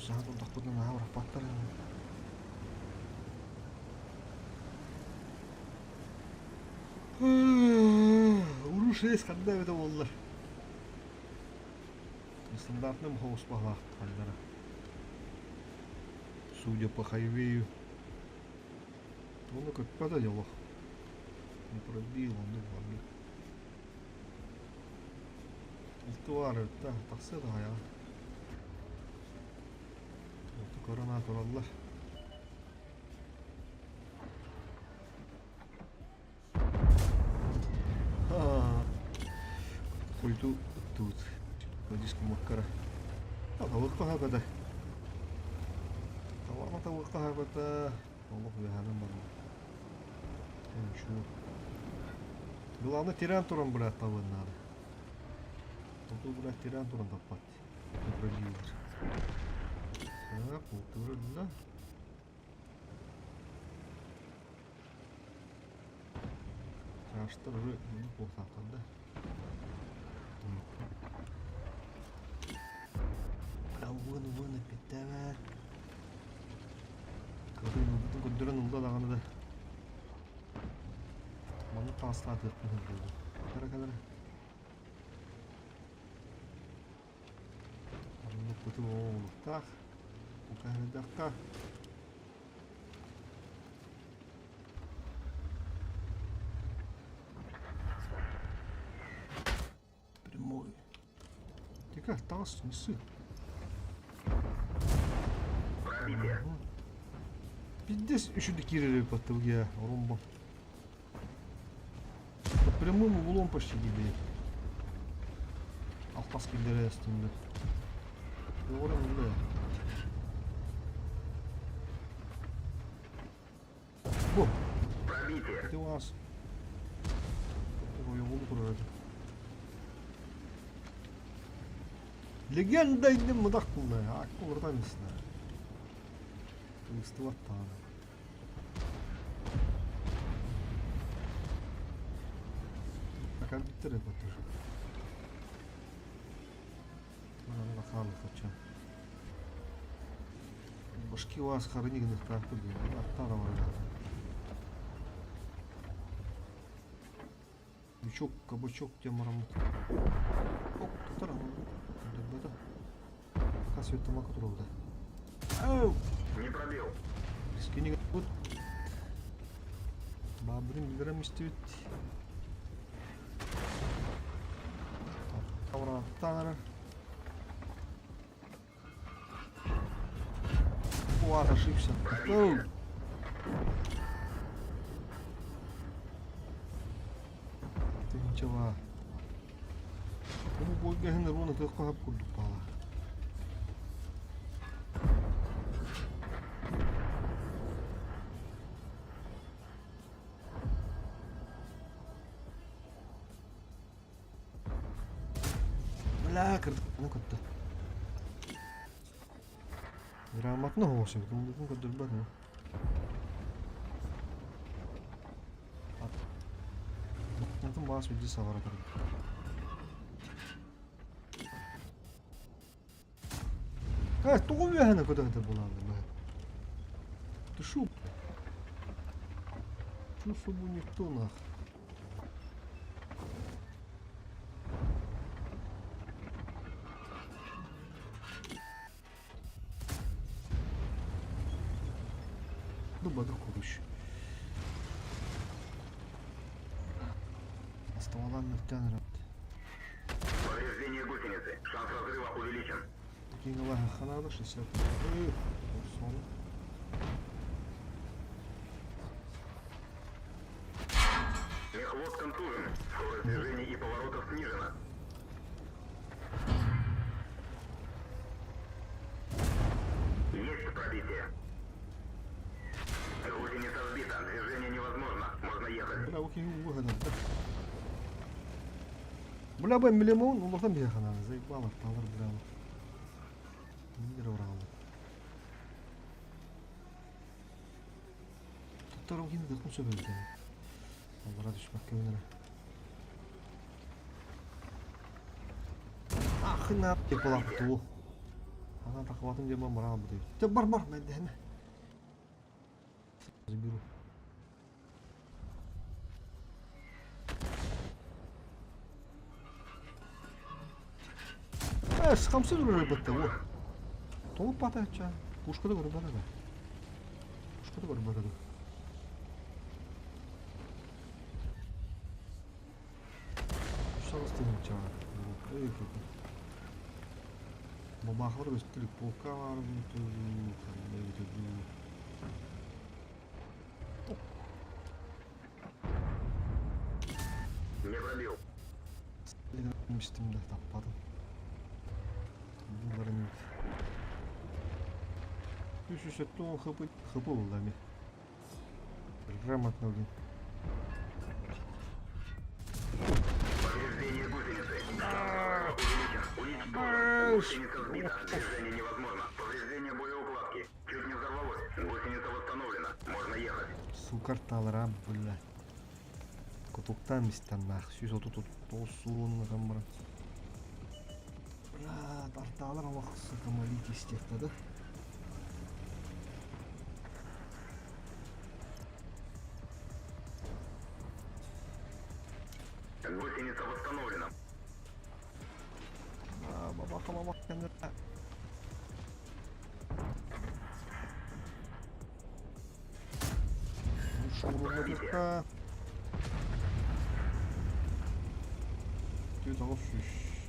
Speaker 2: Саҥа турдахпытына наһаа бырахпаттар ини. Уруш рейс ханна эбитэ буоллар. Стандартный мохоус баһылаахталлара. Судя по хайвею. Ону көппөтө дьолох. Не пробил, он не Алтыбаар да тахсыа да хайаҕа. Көрөн тураллар. Хойду ыттыбыт. Диск маккара. Табыкка хабата. Табама табыкка хабата. Олох үөһэнэн барда. Ничего. Главное тиран туран блядь табыан наада. Оту блядь тиран туран таппат. Пробилдер. Так, да. Чаштар уже буолсаахтар да. Бля, уон уон эппиттээбэр. Кырын ылбытын көрдөрөн ылла даҕаны да. Маннык таҥастаатыахпын сылдьыбытым. Кара кэлэрэ. Маннык бытым оҥоһулуктаах. Укаһырдахха. Прямой. Тика, таҥас несы. Пиздец үчүгэй киирэр эбит румба. Под прямым углом почти тебе. Алтас киллэрэ эстинде. Doğru mu Бу. Ты у нас. Ойоҕун турар Легенда иннин мыдах булла. Акка урдан истэ. Кыбыстыбат даҕаны. Акарбиттер эбэтэр. Манан хаалыхача. Башки вас харыни гыныхтаахпыт диэн. Аттаан аварга. Бычок, кабачок диэн бараммыт. Оп, тутар Дурбата. Хас тамака турабыта. Ау!
Speaker 4: Не пробил.
Speaker 2: Скини вот. Баабырын билэрем истибит. Тавраттанара. О, ошибся. Оу! Ты ничего. Бу буолгаһын ровно тыахха хап курдук баала. Бля, кырдык көттө. Грамотно оҕосубут, муҥутун көрдөрбөт Атын баас билдьи саҕара турда. Э, тоҕо үөһэни көтө-көтө булааллар Ты шо? Чё субу никто нах? Бады куруш. Астамалан мөлтөөн эрэ.
Speaker 4: Повреждение гусеницы. Шанс разрыва увеличен.
Speaker 2: Кинула ханада 60. Сон.
Speaker 4: Мехвод контужен. Скорость движений и поворотов снижена. Есть пробитие. Гусеница сбита. Движение невозможно. Можно ехать.
Speaker 2: Бля, окей, угадал. Бля, б милемон, улахан биһиэхэ наада, заебало, талар бля. Мире ураллар. Туттарым кини дыкын сөбөлдө. Аллара түспэккэ өнөрө. Ахына теплаттуу. Ана тахватым диэн бараал бу Те бар бар мәддәһенә. Заберу. Э, хамсы турар бытта во. Тоҥуп бата ча. Пушкада көрүп бата да. Пушкада көрүп бата да. Шалыстыгын ча. Эй, Бабахлар көстүлүк полка бар
Speaker 4: Не пробил.
Speaker 2: Истим да таппадым. Булларын 370 хп хп булла ми. Грамотно блин.
Speaker 4: Повреждение гусеницы. Увеличен. Уничтожен. Гусеница сбита. Движение невозможно. Повреждение боеукладки. Чуть не взорвалось. Гусеница восстановлена. Можно ехать.
Speaker 2: Сука арталара бля. Кутуктан мистан нах. 139 суруунна баран. Бля, арталар алах сука молитесь тех да?
Speaker 4: Гусеница восстановлена.
Speaker 2: Бабаха бабах Шурумадыка. Түт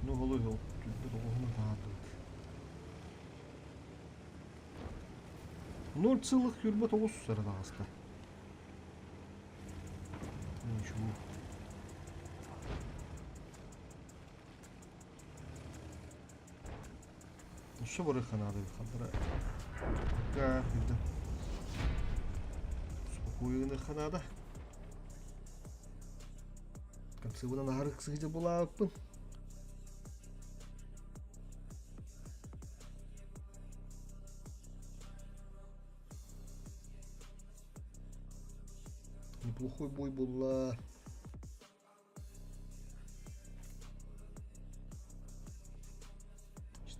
Speaker 2: Ну голой гол. Түт оғына таадыт. 0,29 сарада Ничего. Еще барыха надо, хадра. Пока, да. Спокойно ханада. Концыбына нахарык сыгыжа булааппын. Неплохой бой была.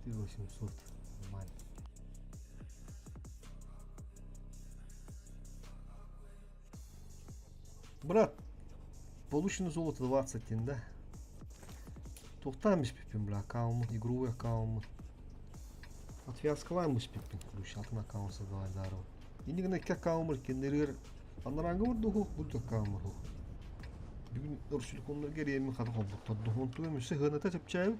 Speaker 2: 4800. Нормально. Брат, получено золото 20, да? Тухтан бис пипин, бля, аккаунт, игровой аккаунт. Отвязкалаем бис пипин, ключ, атын аккаунт создавать дарова. Инигна икки аккаунт кеннеригер аннаранга бурдуху, бурду аккаунт Бүгүн өрсүлконнор кериэмин хата холбуттар духун туем үсэ хыната чапчаев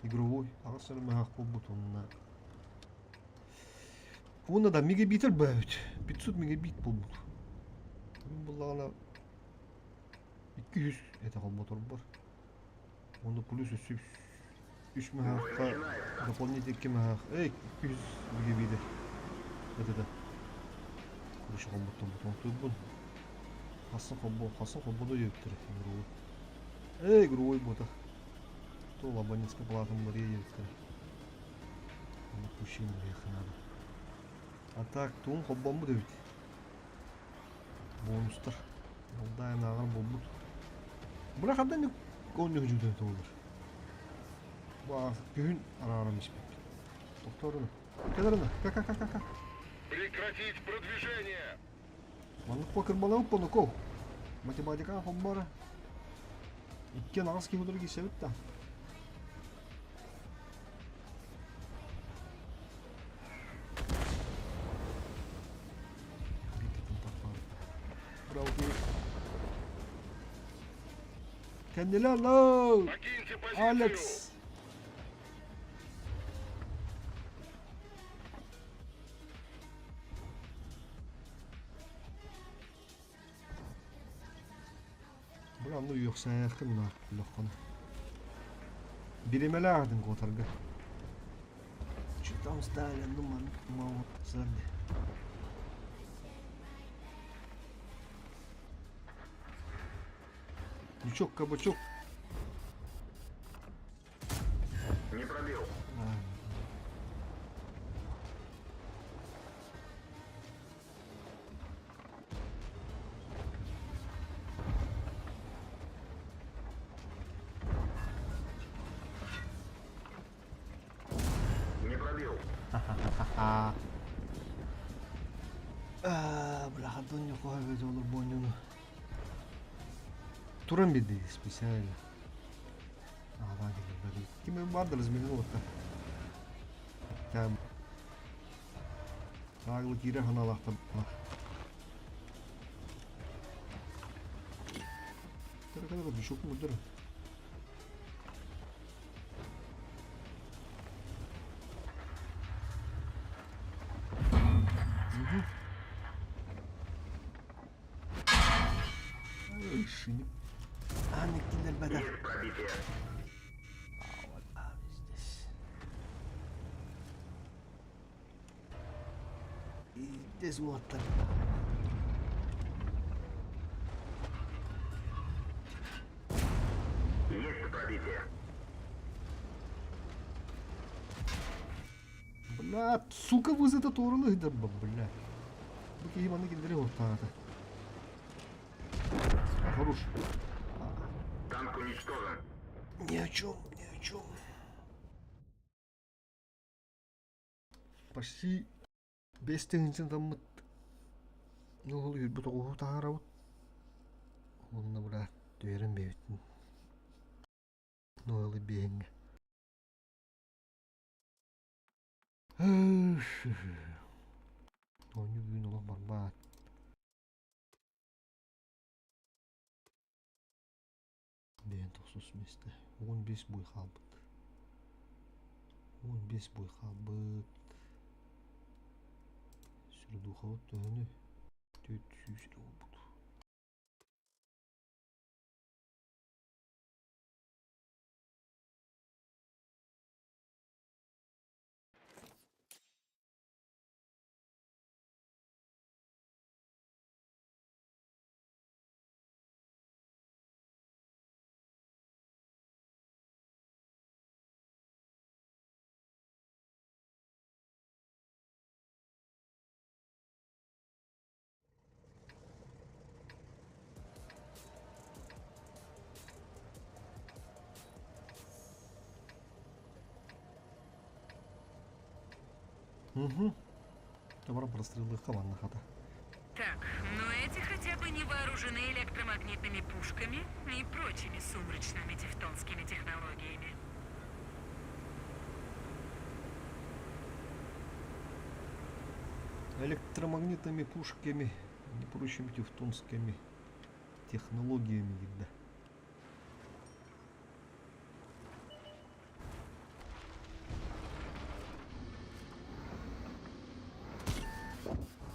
Speaker 2: игровой ағас сарымаха холбут онна. Уонна да мегабитер бәбит. 500 мегабит болбут. Бүгүн буллагана 200 это холботор бар. Онда плюс үсү 3 махахка дополнительно 2 махах. Эй, 200 мегабит. Это да. Курыш холботтон бутон туйбун. Хасын холбо, хасын холбоду ебиттер игровой. Эй, игровой бота. То абонентская плата Мария ебиттер. Пущин надо. А так, туун холбомбу дебит. Бонустар. Алдайын ағыр болбут. Бірақ абдан конью жүден толыр. Ба, күн арарым испек. Докторуна. Келерина. Ка ка ка ка ка.
Speaker 3: Прекратить продвижение!
Speaker 2: Маннык покер балау понуков. Математика хомбара. Иккен ағыз кейбір кесебит да. Кэннилэр лоо!
Speaker 3: Покиньте позицию!
Speaker 2: Алекс! Бу онно үөхсээххин мына лоххону. Биримэлээхтин куотарга. Чутам стали, ну ман мау сарди. Лючок, кабачок.
Speaker 4: Не пробил. Не пробил.
Speaker 2: Бляха, ньукуһа дьолу буонньуну. Туран биэрдии специально. Аҕа кэлэр Ким баар разминула-то. Там Ааглы киирэ ханаалаахтар Кара бишок мурдара.
Speaker 4: Есть пробитие.
Speaker 2: Здесь. Здесь вот так.
Speaker 4: Есть пробитие.
Speaker 2: Бля, сука, вызыта туорулы да, бля. Бу киһи манна киллэри уоттаата. Хорош.
Speaker 4: Танк уничтожен.
Speaker 2: Ни о чем, ни о чем. Почти бэс тыһыынча таммыт ол үүрбүт оҕуһу таһаарабыт уонна быраат түһэрэн бэйэбитин нуолы биэһиҥҥэ Оонньуу бүгүн олох барбаат. Бэйэн тохсус миэстэ. 15 буй хаалбыт. 15 буй хаалбыт. Сүрдухабыт төһөнү? 400 эрэ буолбут. Угу. Товар прострелыха манна хата.
Speaker 1: Так, но эти хотя бы не вооружены электромагнитными пушками и прочими сумрачными тевтонскими технологиями.
Speaker 2: Электромагнитными пушками и прочими тевтонскими технологиями, да.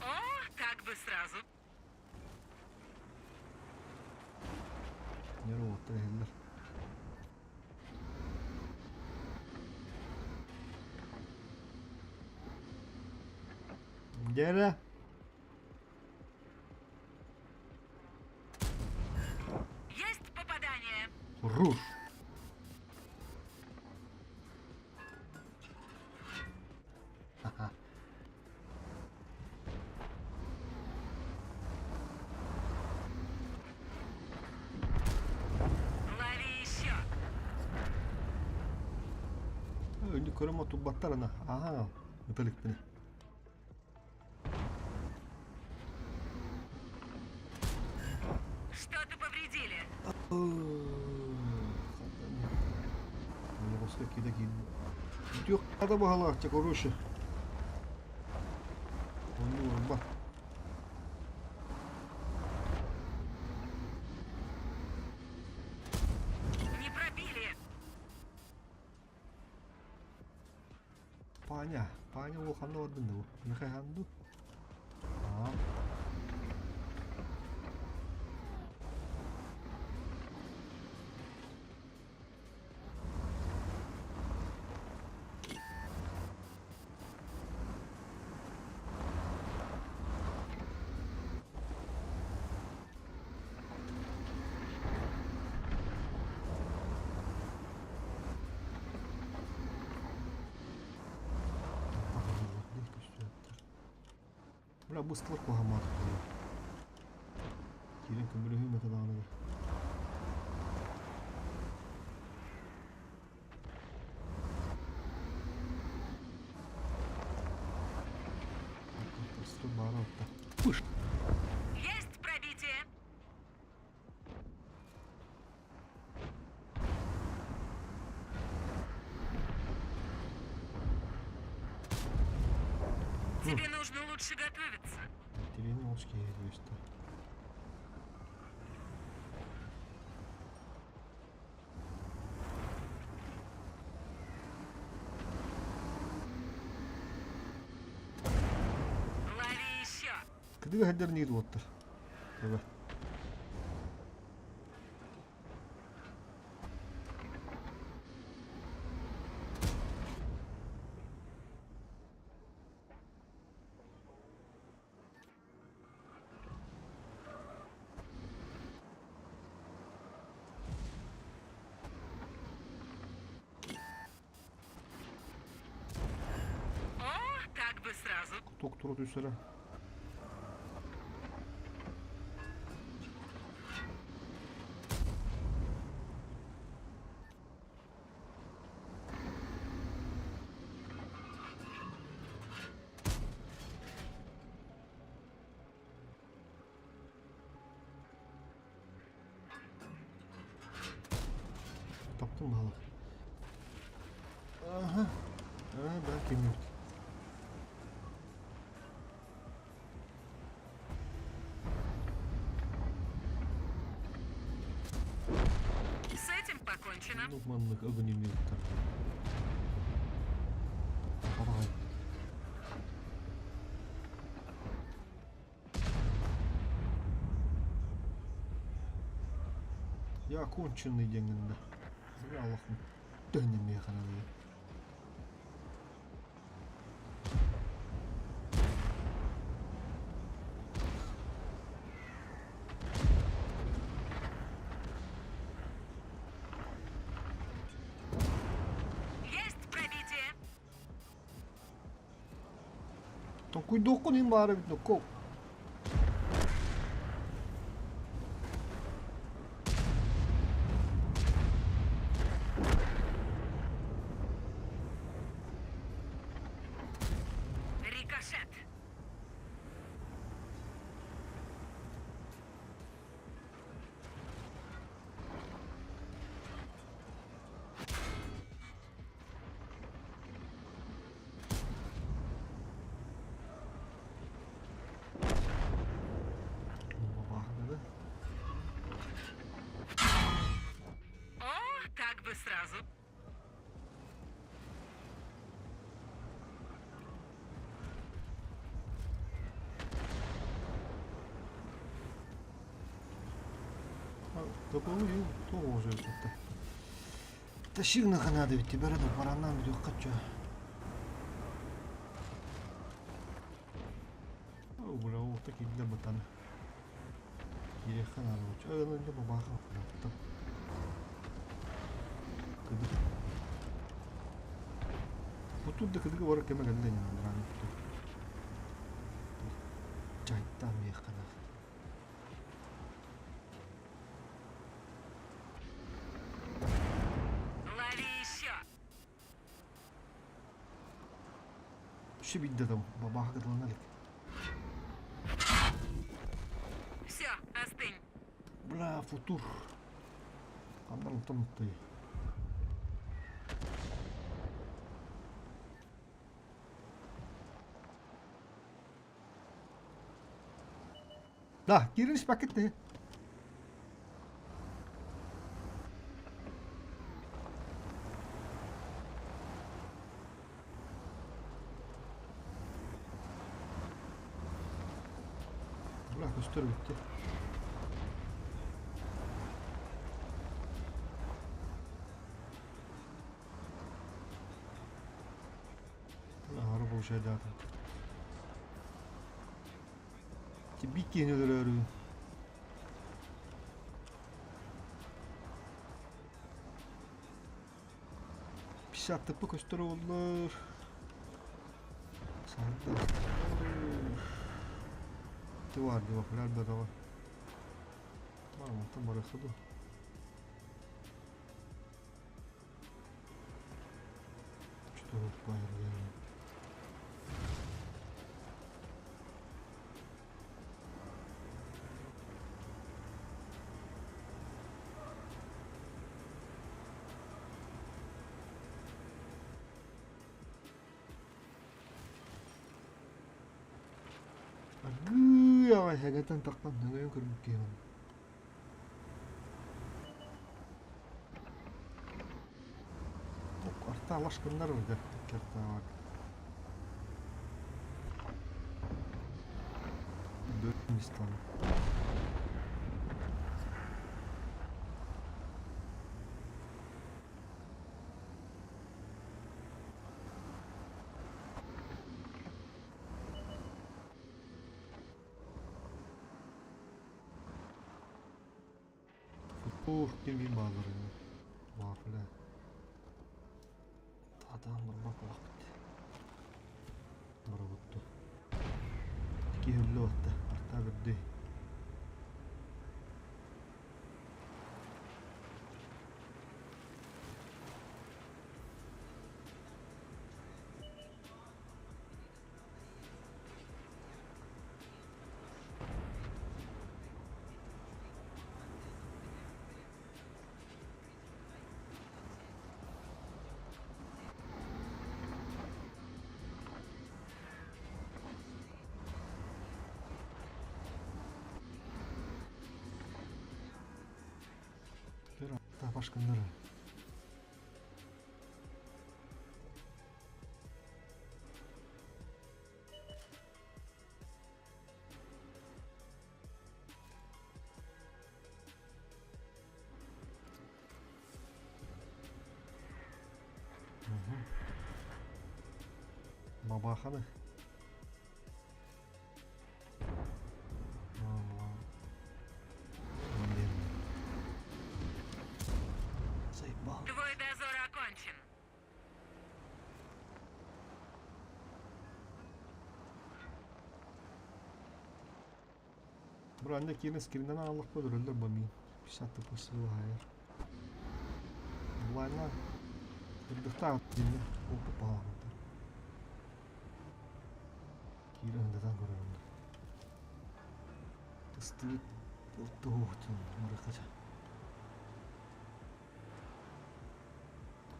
Speaker 1: О, так бы сразу.
Speaker 2: Нервота иһиллэр. Дьэрэ.
Speaker 1: Есть попадание.
Speaker 2: Руш. Ха-ха.
Speaker 1: Лови еще.
Speaker 2: Өнү көрөм отурбаттарына. Аа, ыталыкпын.
Speaker 1: Что-то повредили.
Speaker 2: Ойоҕоско киирэ киирдэ. Бүтүөх хата баһалаах чэ короче. Онну урба. Паня, Паня ол ханна бардын дуу? Михай ханду? Аа. Бля, быстро куһамаат Киирэн көмөлөһүү этэ даҕаны. Пыш!
Speaker 1: Есть пробитие! Тебе нужно лучше готовиться.
Speaker 2: Тирени олус киһи
Speaker 1: Лови еще!
Speaker 2: Кыдыга сылдьар ниир уоттар. Төбө.
Speaker 1: О, так бы сразу.
Speaker 2: Куток тура түсэрэ. Таптым баһылык. Аха. Аа, да, киммит.
Speaker 1: С этим покончено.
Speaker 2: Ну, маннык огнеметтар. Давай. Я конченый диэҥҥин да. Аллахым төһөннөн миэхэ
Speaker 1: Есть пробитие!
Speaker 2: Толкуйдуоххун иһин баара эбит нокко.
Speaker 1: Рикошет! О, так бы сразу.
Speaker 2: Тащи надо ведь тебя рядом баранам ведь хочу. Бля, ол такие для ботана. Кириэххэ наада буолчу. Бабаха Кыдык. Бу тут да кыдыгы барар кэмэ кэллэ ини манныраан Чайтаан миэхэ наада.
Speaker 1: Лови еще!
Speaker 2: Өссө биирдэ да бабааха кытылана илик.
Speaker 1: Все, остынь.
Speaker 2: Бля, футур. Ханна онтон ыттай. Да, киирин испаккит дии. Бля, көстөр бүттэ. Аһары получайдаатым. Тибик киһини өлөрөөрүгүн. Пятьдесят көстөр оллор. Ти бар диба флер бөтөҕө. Мантан барыахха дуу. Что Аргыый аҕай сэгэтэн тахсан өҥөйөн көрбүт киһи Арта алашкыннар да кертаабар. Бөлмистан. Футбол ким баалар Вафля. Таатаан барбак буолахпыт. Барабытту. Киһи өллө батта. Артаа көрдөй. Башкыннары. Бабаханы. Заебал.
Speaker 1: Твой дозор окончен.
Speaker 2: Бро, анда киирэн скриннэн аҕаллахпыт өлөллөр бо миин. 50 тпс хайар. Булайна кырдыктаах динне опа паламаттар. Киирэн ындатан көрөрүм. Тыстыбыт оттуһуутун мырыкача.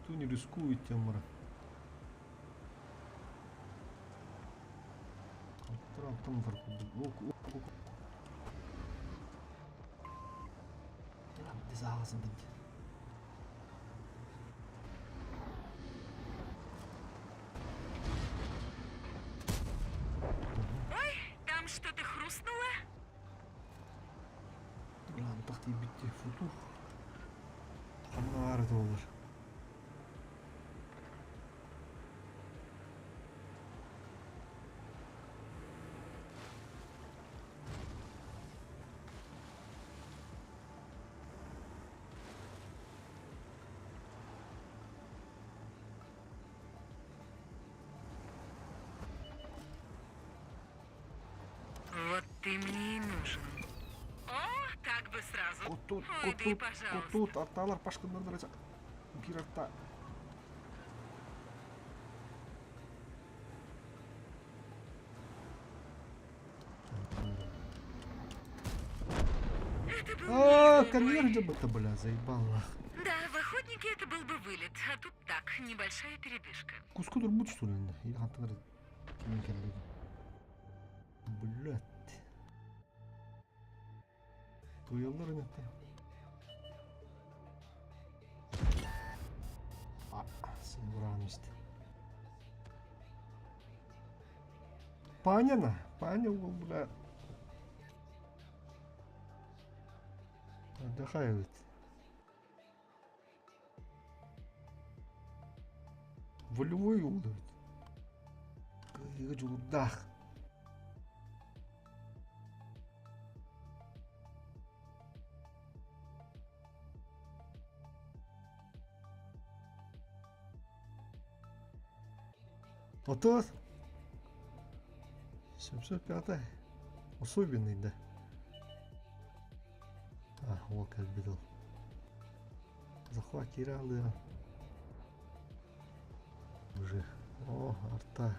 Speaker 2: Кто не рискует, тем мара. Антон
Speaker 1: Ой, там что-то хрустнуло?
Speaker 2: Антах тиийбит футур. Ханна баар этэ буоллар.
Speaker 1: Вот ты мне и нужен. О, так бы сразу.
Speaker 2: Кутут,
Speaker 1: Уйди,
Speaker 2: кутут,
Speaker 1: пожалуйста.
Speaker 2: кутут, арталар пашкыннар биир арта.
Speaker 1: Это был
Speaker 2: А,
Speaker 1: нервный
Speaker 2: конвейер
Speaker 1: бой.
Speaker 2: где бы-то, бля, заебал нах.
Speaker 1: Да, в охотнике это был бы вылет, а тут так, небольшая передышка.
Speaker 2: Куска турбут, что ли? Или хантан кимин кэллиги. Блядь. Туйаллар инетте. А, сын бураан исти. Паня, Паня, бля. Сүрдэхэй эбит. Волевой уол эбит. Кыайыыга дьулурдаах. Отуос 705 особенный да. А, уол кэлбит ол. Захват киирэ алыа. Уже. О, арта.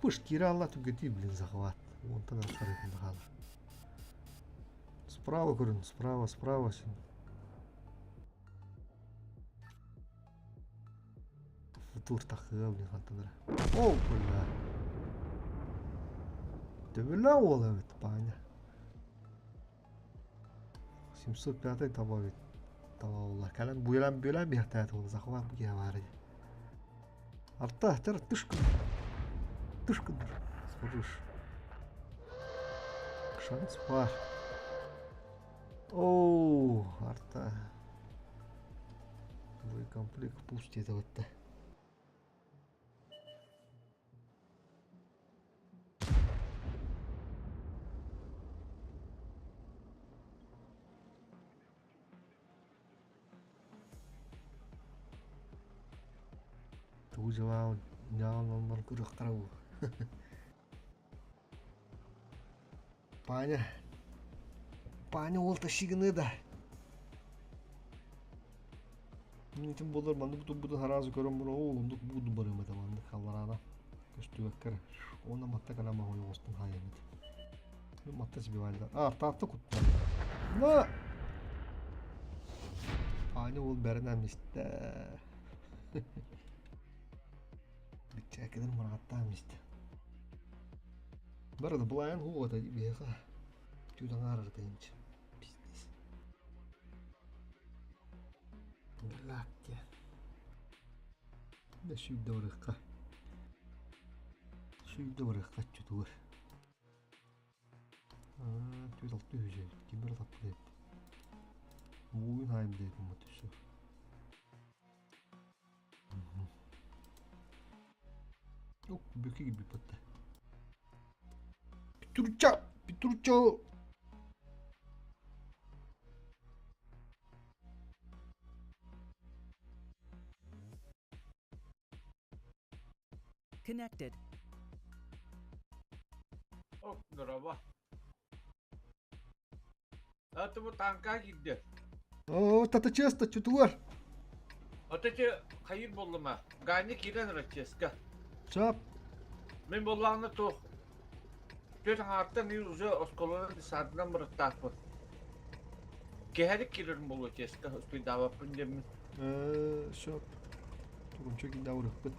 Speaker 2: Пуш киирэ алла түгэтии, блин, захват. Онтон архарытын хаалар. Справа көрүн, справа, справа син. Футур тахыа блин хантан эрэ. О, бля. Төбөлөөх уол эбит, Паня. 705 таба эбит. Таба Кэлэн буйран бүлэн биһэртээт уол захват бу баар Арта, тер тышкын. Тышкын. Сможешь. Шанс бар. Оу, арта. Боекомплект пусть это вот да. Тугу дьылаан ньаан оннор кырыахтара буо. Паня, Паня уол тащигыны да. Мин буолар маннык туппутун сразу көрөн баран оо оннук бууду барыам этэ маннык халлараана көстүбэккэр уонна матта кэлэн маһы оҥостон хаайабыт. Матта сбивали да. А, таатта куттан. На! Паня уол бэринэн истэ. Бичээкилэр мурааттаан истэ. Бары да былайан һуу биһиэхэ түүт аҥаар тыһыынча. Пиздец. Галактия. Да сүүрдэ барыахха. Сүүрдэ барыахха чутугар. Түүт алты үһү ким бары таппыт эбит. Бугун хаайым диэтим бу түссө. Бүкү киирбит батта. Петруча! Петруча!
Speaker 1: Connected.
Speaker 5: Ок, здорово. А бу танка киирдэ.
Speaker 2: Оо, тата честно, чутугар.
Speaker 5: Вот эти хайыр боллума. Ганя киирэн Раческа.
Speaker 2: Чап.
Speaker 5: Мин боллаҕына туох түөрт аҥаартан ый уже оскуоланан саатынан барыттаахпын. Киэһэлик киирэрим буолуо ческа успейдаабаппын диэммин.
Speaker 2: Сөп. Тугунча кииннэбырыппыт.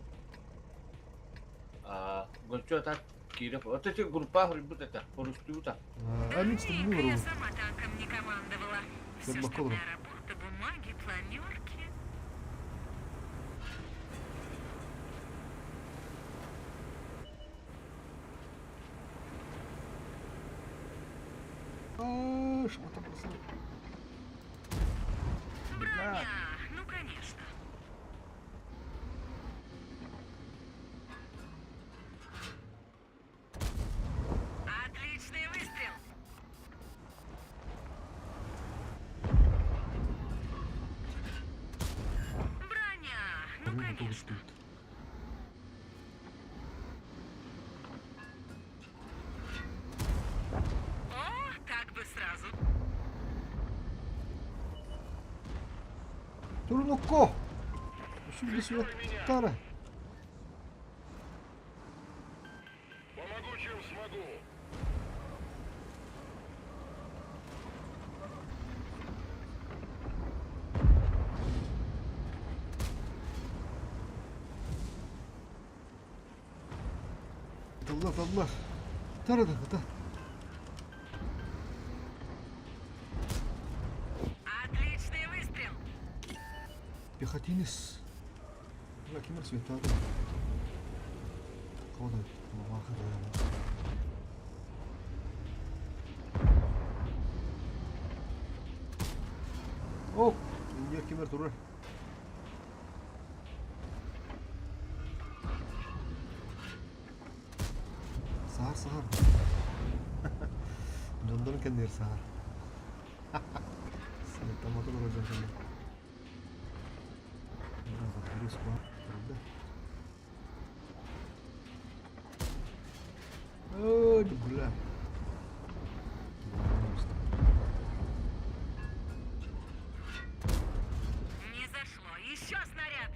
Speaker 5: Аа, гончо так киирэ. Вот эти группа хоруйбут этэ, хорустуйбута.
Speaker 2: А мин стримму
Speaker 1: Давненько я
Speaker 2: олоробун.
Speaker 1: сама танком не командовала. Все
Speaker 2: Көрбөккө олоробун.
Speaker 1: штабная работа, бумаги, планерки.
Speaker 2: Аа, шмата бросил.
Speaker 1: Броня! Ну, конечно. Отличный выстрел! Броня! Ну, конечно. О, так бы сразу.
Speaker 2: Турнукко! Үсүллүсүбэттара.
Speaker 3: Помогу, чем смогу.
Speaker 2: Талла, талла. Тара да, да.
Speaker 1: Отличный выстрел!
Speaker 2: Пехотинец. Кимир светады. Кода, мамаха. О, инньэ кимэр турар. Саһар, саһар. Дьоннорун кэннигэр саһар. Сыттаммата олорор дьон кэннигэр. Ой, бля.
Speaker 1: Не зашло. Еще снаряд!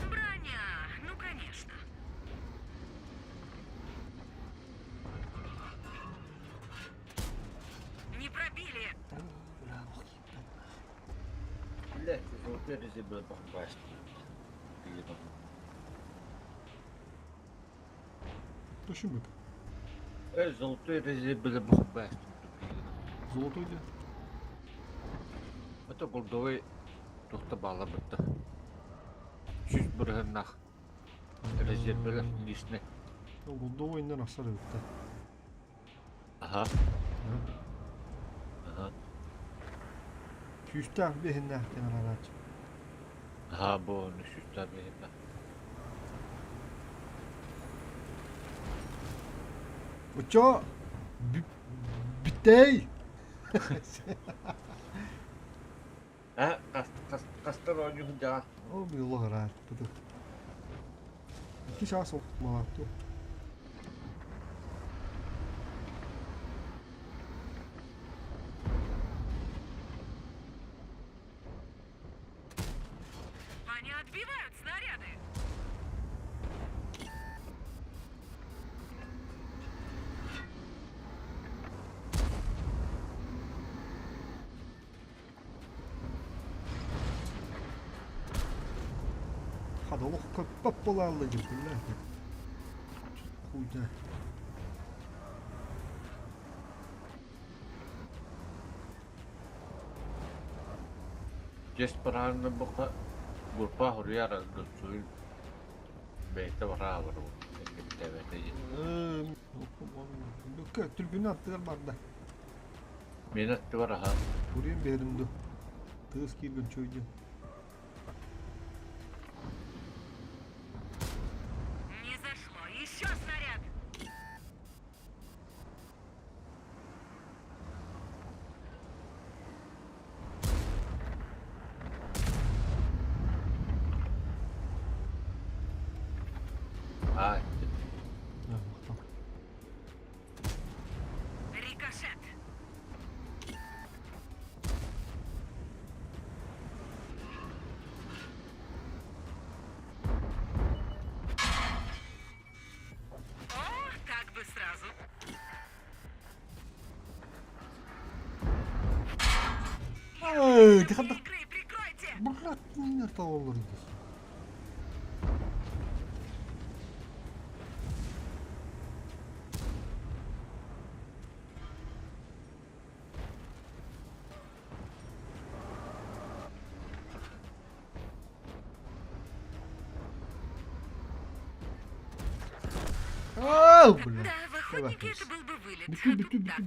Speaker 1: Броня! Ну, конечно. Не пробили!
Speaker 5: Блядь, золотой резерв бахбаст.
Speaker 2: Точно будет.
Speaker 5: Золотой резерв бахбаст.
Speaker 2: Золотой где?
Speaker 5: Это голдовый тухта баала бытта. 100%-наах резервэлэх лишний.
Speaker 2: Голдовой иннен ахсар эбит да.
Speaker 5: Аха. Аха.
Speaker 2: Күүстээх биэһиннээх диэн арарааччы.
Speaker 5: Аха бу ону сүүстээх биэһиннээх.
Speaker 2: Оччо бүтэй.
Speaker 5: Э, хастар оонньуу сылдьаҕа?
Speaker 2: Ол быыллах ырааппыты. Икки чаас малааттуу.
Speaker 1: Они отбивают снаряды!
Speaker 2: Хата олох көппөт буолаалла диэн күллээх. Хуйда.
Speaker 5: Дьэс бараанна бука группа хоруйар ардыцуйун бэйэтэ бараабар эппиттээбэтэ диэн.
Speaker 2: Түргүнү аттыгар барда.
Speaker 5: Мин аттыбар аха.
Speaker 2: Туруйан биэрим ду. Тыас кииргин чуйдун.
Speaker 1: Не зашло. Еще снаряд!
Speaker 5: Аа,
Speaker 1: Рикошет! О, так бы сразу.
Speaker 2: Ай, ты ханна
Speaker 1: Игры, прикройте!
Speaker 2: Брат, не толор здесь. Ау, бля.
Speaker 1: Да, в охотнике это был бы вылет.
Speaker 2: Биту,
Speaker 1: А
Speaker 2: биту,
Speaker 1: тут
Speaker 2: биту,
Speaker 1: так.